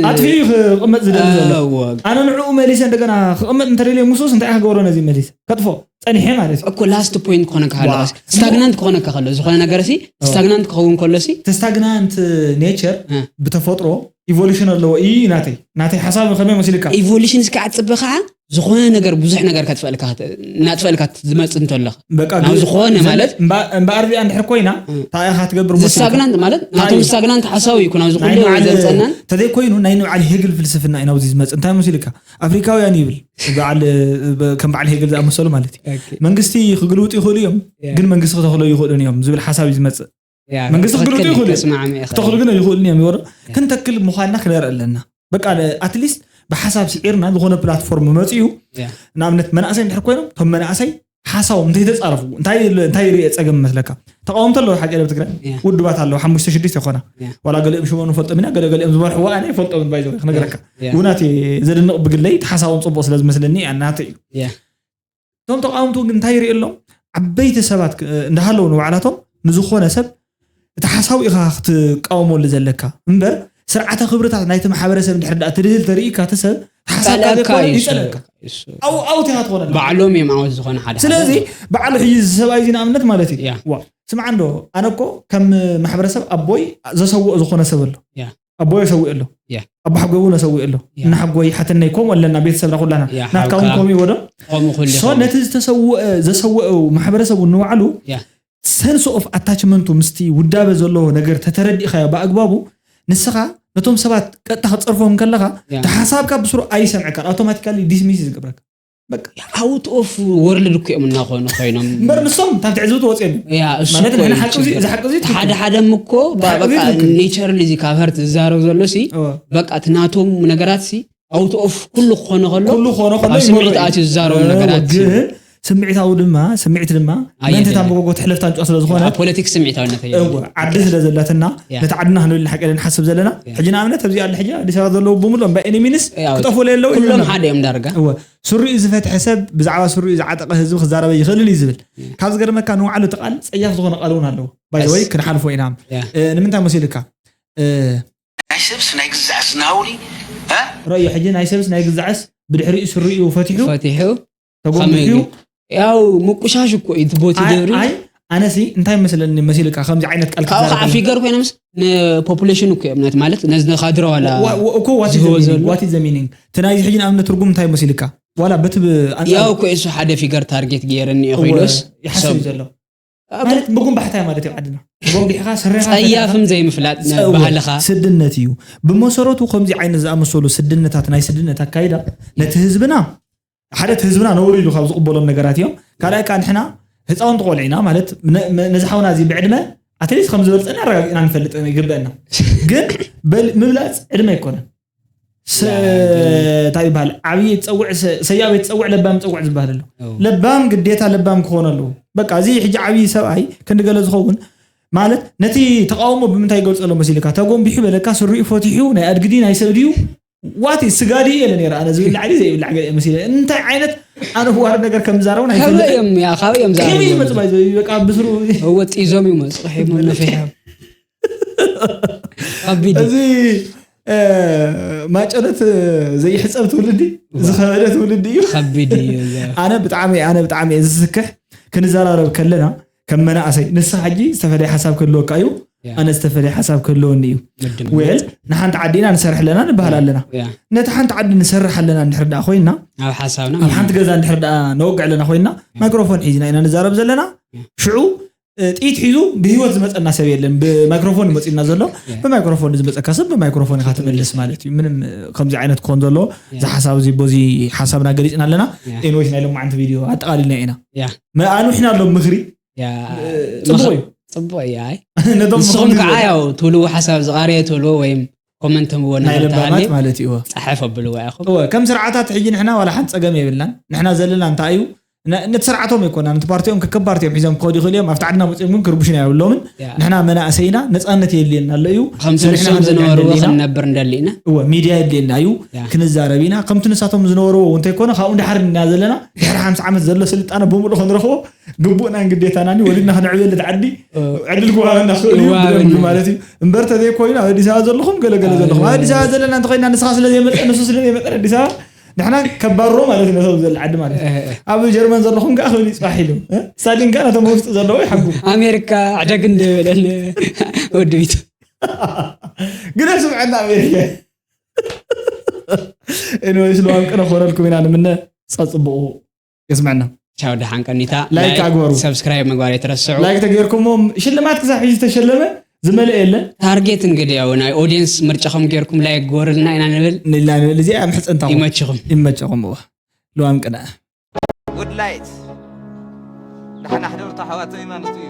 ኣጥፊኡ ክቕመጥ ዝደሊ ዘሎ እወ ኣነ ንዕኡ መሊሰ እንደገና ክቕመጥ እንተደልየ ሙሱስ እንታይ ክገብሮ ነዚ መሊስ ከጥፎ ፀኒሐ ማለት እዩ። እኮ ላስት ፖይንት ክኾነካ ከሎ ዋ። ስታግናንት ክኾነካ ከሎ ዝኾነ ነገር ሲ ስታግናንት ክኸውን ከሎ ሲ እቲ ስታግናንት ኔቸር እ። ብተፈጥሮ ኢቮሉሽን ኣለዎ እዩ ናተይ ናተይ ሓሳብ ከመይ መሲልካ ኢቮሉሽን እስከ ኣፅበ ከዓ ዝኾነ ነገር ብዙሕ ነገር ከጥፈልካ እናጥፈልካ ዝመፅእ እንተለካ በቃ ናብ ዝኾነ ማለት እምበኣር ዚኣ እንድሕር ኮይና እ። እንታይ ኢኻ ትገብር መሲልካ? ዝስታግናንት ማለት ናቶም ናይ- ስታግናንት ሓሳብ እዩ ናብዚ ናይ ኩሉ ንባዕል- ዘምፀናን ተዘይኮይኑ ናይ ንባዕል ሄግል ፍልስፍና እዩ ናብዚ ዝመፅእ። እንታይ መሲልካ ኣፍሪካውያን ይብል በዓል ከም በዓል ሄግል ዝኣመሰሉ ማለት እዩ። መንግስቲ ክግልውጡ ይኽእሉ እዮም ግን መንግስቲ ክተኽሎ ይኽእሉን እዮም ዝብል ሓሳብ እዩ ዝመፅእ። መንግስቲ ክግልውጡ ይኽእሉ እዮም። ክተኽሉ ግን ኣይኽእሉን እዮም ይወረ ክንተክል ምዃንና ክነርኢ ኣለና። በቃ ኣትሊስት ብሓሳብ ስዒርና ዝኾነ ፕላትፎርም መፅኡ ንኣብነት መናእሰይ እንድሕር ኮይኖም እቶም መናእሰይ ሓሳቦም እንተይተፃረፉ እንታይ እንታይ ርየ ፀገም መስለካ? ተቃወምቲ ኣለዉ ሓቂ ኣብ ትግራይ ውድባት ኣለዉ ሓሙሽተ ሽዱሽተ ይኾና ዋላ ገሊኦም ሽሞም ንፈልጦም ኢና ገለገሊኦም ዝመርሕዋ ኣነ ይፈልጦም ባይዘ ክነገረካ ውናት ዘድንቕ ብግለይ ተሓሳቦም ፅቡቅ ስለ ዝመስለኒ ናተ እዩ። እቶም ተቃወምቲ ግን እንታይ ይርኢ ኣሎም? ዓበይቲ ሰባት እንዳሃለዉ ንባዕላቶም ንዝኾነ ሰብ እቲ ሓሳቡ ኢኻ ክትቃወመሉ ዘለካ እምበር ስርዓተ ክብርታት ናይቲ ማሕበረሰብ እንድሕር ዳ ትድህል ተርእካ እቲ ሰብ ሓሳብካ ይፀለካ። ኣውት ኢኻ ትኾነ ባዕሎም እዮም ኣወት ዝኾነ ሓደ ስለዚ በዓሉ ሕጂ እዚ ሰብኣይ እዚ ንኣብነት ማለት እዩ ዋ ስምዓ እንዶ ኣነ እኮ ከም ማሕበረሰብ ኣቦይ ዘሰውኦ ዝኾነ ሰብ ኣሎ ኣቦይ ሰዊኡ ኣሎ ኣቦ ሓጎይ እውን ሰዊኡ ኣሎ እና ሓጎይ ሓትነይ ከምኡ ኣለና ቤተሰብና ኩላና ናትካ እውን ከምኡ ይወዶ ነቲ ዝተሰወአ ዘሰወኡ ማሕበረሰብ እውን ንባዕሉ ሰንስ ኦፍ ኣታችመንቱ ምስቲ ውዳበ ዘለዎ ነገር ተተረዲእኻዮ ብኣግባቡ ንስኻ ነቶም ሰባት ቀጥታ ክትፀርፎም ከለኻ እቲ ሓሳብካ ብስሩ ኣይሰምዐካን ኣውቶማቲካሊ ዲስሚስ ዝገብረካ ኣውት ኦፍ ወርልድ እኮ እዮም እናኾኑ ኮይኖም እምበር ንሶም ካብ ትዕዝብቲ ወፅኦም ማለት ንሕና ሓቂ እዚ እዚ ሓቂ እዚ ሓደ ሓደ እኮ ኔቸር እዚ ካብ ሀርት ዝዛረብ ዘሎ ሲ በቃ እቲ ናቶም ነገራት ሲ ኣውት ኦፍ ኩሉ ክኾነ ከሎ ኩሉ ክኾነ ከሎ ኣብ ስምዒት ኣትዩ ዝዛረቡ ነገራት ግን ስምዒታዊ ድማ ስምዒት ድማ ምእንቲ እታ መጎጎ ትሕለፍ ታንጫ ስለ ዝኾነ ፖለቲክስ ስምዒታዊነት ዓዲ ስለ ዘለትና ነቲ ዓድና ክንብል ሓቂ ንሓስብ ዘለና ሕጂ ንኣብነት ኣብዚ ኣለ ሕጂ ኣዲስ ኣበባ ዘለዉ ብምሉኦም ባይ ኤኒ ሚንስ ክጠፉ ለየለዉ ኩሎም ሓደ እዮም ዳርጋ ስሪኡ ዝፈትሐ ሰብ ብዛዕባ ስሪኡ ዝዓጠቐ ህዝቢ ክዛረበ ይኽእልን እዩ ዝብል ካብ ዝገርመካ ንባዕሉ እቲ ቃል ፀያፍ ዝኾነ ቃል እውን ኣለዎ ባይዘወይ ክንሓልፎ ኢና ንምንታይ መሲልካ ናይ ሰብስ ናይ ግዛዕስ ናውሪ ረዮ ሕጂ ናይ ሰብስ ናይ ግዛዕስ ብድሕሪኡ ስሪኡ ፈቲሑ ፈቲሑ ተጎምዩ ያው ምቁሻሽ እኮ እዩ ቦቲ ደብሪ ኣነሲ እንታይ መስለኒ መሲልካ ከምዚ ዓይነት ቃል ካብኡ ከዓ ፊገር ኮይኖምስ ንፖፑሌሽን እኮ እዮም ማለት ነዚ ንካድረ ዋላ እኮ ዋት ዘ ሚኒንግ እቲ ናይዚ ሕጂ ንኣብነት ትርጉም እንታይ መሲልካ ዋላ በቲ ያው እኮ እሱ ሓደ ፊገር ታርጌት ገይረ እኒኦ ኮይኖስ ይሓስብ ዘሎ ማለት ምጉንባሕታይ ማለት እዩ ዓድና ጎንቢሕኻ ስረኻ ፀያፍም ዘይምፍላጥ ባህልኻ ስድነት እዩ ብመሰረቱ ከምዚ ዓይነት ዝኣመሰሉ ስድነታት ናይ ስድነት ኣካይዳ ነቲ ህዝብና ሓደ እቲ ህዝብና ነውሪ ኢሉ ካብ ዝቕበሎም ነገራት እዮም ካልኣይ ከዓ ንሕና ህፃውንቲ ቆልዒና ማለት ነ- መ- ነዚ ሓውና እዚ ብዕድመ ኣትሊስት ከም ዝበልፀና ኣረጋጊፅና ንፈልጥ ይግበአና። ግን በል- ምብላፅ ዕድመ ኣይኮነን። ስ- እንታይ ይበሃል? ዓብዪ ትፀውዕ ሰ- ሰያበይ ትፀውዕ ለባም ትፀውዕ ዝበሃል ኣሎ። ለባም ግዴታ ለባም ክኾን ኣለዎ። በቃ እዚ ሕጂ ዓብዪ ሰብኣይ ክንዲ ገለ ዝኸውን ማለት ነቲ ተቃውሞ ብምንታይ ይገልፀ ኣሎ መሲልካ? ተጎንቢሑ በለካ፣ ስሪኡ ፈቲሑ፣ ናይ ኣድግዲ ናይ ሰብ ድዩ ዋት ስጋ ድዩ የለ ነይረ። ኣነ ዝብላዕ ድዩ ዘይብላዕ ገለ መሲለ እንታይ ዓይነት ኣነዋር ነገር ከም ዝዛረቡ ናይ ከመይ ይፈልጥ እዮም ያ ካበይ እዮም ከመይ ዝኣምኑ? ይመፁ ባይ ዘይ በቃ ብስሩ እወ ጢዞም ይመፁ ሒሞም ነፊሖም ከቢድ እዩ። እዚ ማጨለት ዘይሕፀብ ትውልዲ ዝኸበደ ትውልዲ እዩ። ከቢድ እዩ። ኣነ ብጣዕሚ ኣነ ብጣዕሚ እየ ዝስክሕ ክንዘራረብ ከለና ከም መናእሰይ ንስኻ ሕጂ ዝተፈለየ ሓሳብ ክህልወካ እዩ። ኣነ ዝተፈለየ ሓሳብ ክህልወኒ እዩ። ወል ንሓንቲ ዓዲ ኢና ንሰርሕ ኣለና ንበሃል ኣለና። ነቲ ሓንቲ ዓዲ ንሰርሕ ኣለና እንድሕር ደኣ ኮይና ኣብ ሓሳብና ኣብ ሓንቲ ገዛ እንድሕር ደኣ ነወግዕ ኣለና ኮይና ማይክሮፎን ሒዝና ኢና ንዛረብ ዘለና። ሽዑ ጥይት ሒዙ ብህይወት ዝመፀና ሰብ የለን። ብማይክሮፎን ይመፅና ዘሎ ብማይክሮፎን ዝመፀካ ሰብ ብማይክሮፎን ኢካ ትመልስ ማለት እዩ። ምንም ከምዚ ዓይነት ክኾን ዘለዎ ዝሓሳብ እዚ ቦዚ ሓሳብና ገሊፅና ኣለና። ኤንወይስ ናይ ሎማዓንቲ ቪድዮ ኣጠቃሊልና ኢና። ኣንውሕና ኣሎ ምክሪ ጽቡቅ እዩ። ጽቡቅ እዩ። ኣይ ነቶም ንስኹም ከዓ ያው ትብልዎ ሓሳብ ዝቃረየ ትብልዎ ወይም ኮመንት ህብዎ ናይ ነገር ለባማት ተሃልዩ ማለት እዩ። ጸሓፍ ኣብልዎ ኢኹም። እወ ከም ስርዓታት ሕጂ ንሕና ዋላ ሓንቲ ጸገም የብልናን። ንሕና ዘለና እንታይ እዩ ነ- ነቲ ስርዓቶም ኣይኮና ነቲ ፓርቲኦም ከከብ ፓርቲኦም ሒዞም ክኸዱ ይኽእሉ እዮም። ኣብቲ ዓድና መፅኦም ግን ክርብሹና የብሎምን። ያ። ንሕና መናእሰይና ነፃነት የድልየና ኣሎ እዩ። ከም ንሕና ሰብሶም ክንሰርሕ ዝነበርዎ እንደሊና። ክንነብር እንደሊና። እወ ሚድያ የድልየና እዩ። ያ። ክንዛረብ ኢና ከምቲ ንሳቶም ዝነበርዎ እውን እንተይኮነ ካብኡ ንዳሓር ኢና ዘለና ድሕሪ ሓምሳ ዓመት ዘሎ ስልጣነ ብምሉእ ክንረኽቦ ግቡእናን ግዴታናን እዩ። ወሊድና ክነዕብየሉ እቲ ዓዲ ዕድል ክወሃበና ክኽእል እዩ። ክወሃበና ብደንቢ እዩ። ማለት እዩ። እምበር ተዘይኮይኑ ኣብ ኣዲስ ኣበባ ዘለኹም ገለገለ ዘለኹም ኣብ ኣዲስ ኣበባ ዘለና እንተኮይና ንስኻ ስለ ዘይመፀ ንሱ ስለ ዘይመፀ ኣዲስ ኣበባ ንሕና ከባሮ ማለት እዩ። ነሰብ ዘለ ዓዲ ማለት እዩ። ኣብ ጀርመን ዘለኹም ከዓ ክብል ይፅባሕ ኢሉ ስታሊን ከዓ ነቶም ውስጥ ዘለዎ ይሓጉ ኣሜሪካ ዕደግ እንደበለን ወድቢቱ ግደ ስምዐና ኣሜሪካ ኤኒወይስ ልዋም ቅነ ክኾነልኩም ኢና ንምነ ጸጽብቑ የስመዐና። ቻው ደሓን ቀኒታ። ላይክ ኣግበሩ። ሰብስክራይብ ምግባር ኣይትረስዑ። ላይክ ተገይርኩሞ ሽልማት ክሳብ ሕጂ ዝተሸለመ ዝመልአ የለን። ታርጌት እንግዲህ ያው ናይ ኦዲየንስ ምርጫኹም ገይርኩም ላይክ ግበሩልና ኢና ንብል። ንላ ንብል እዚኣ ምሕፀንታኹም ይመችኹም። ይመችኹም። እዋ ልዋም ቅነ። ጉድ ላይት ደሓን ኣሕደሩ ተሓዋተይ ማለት እዩ።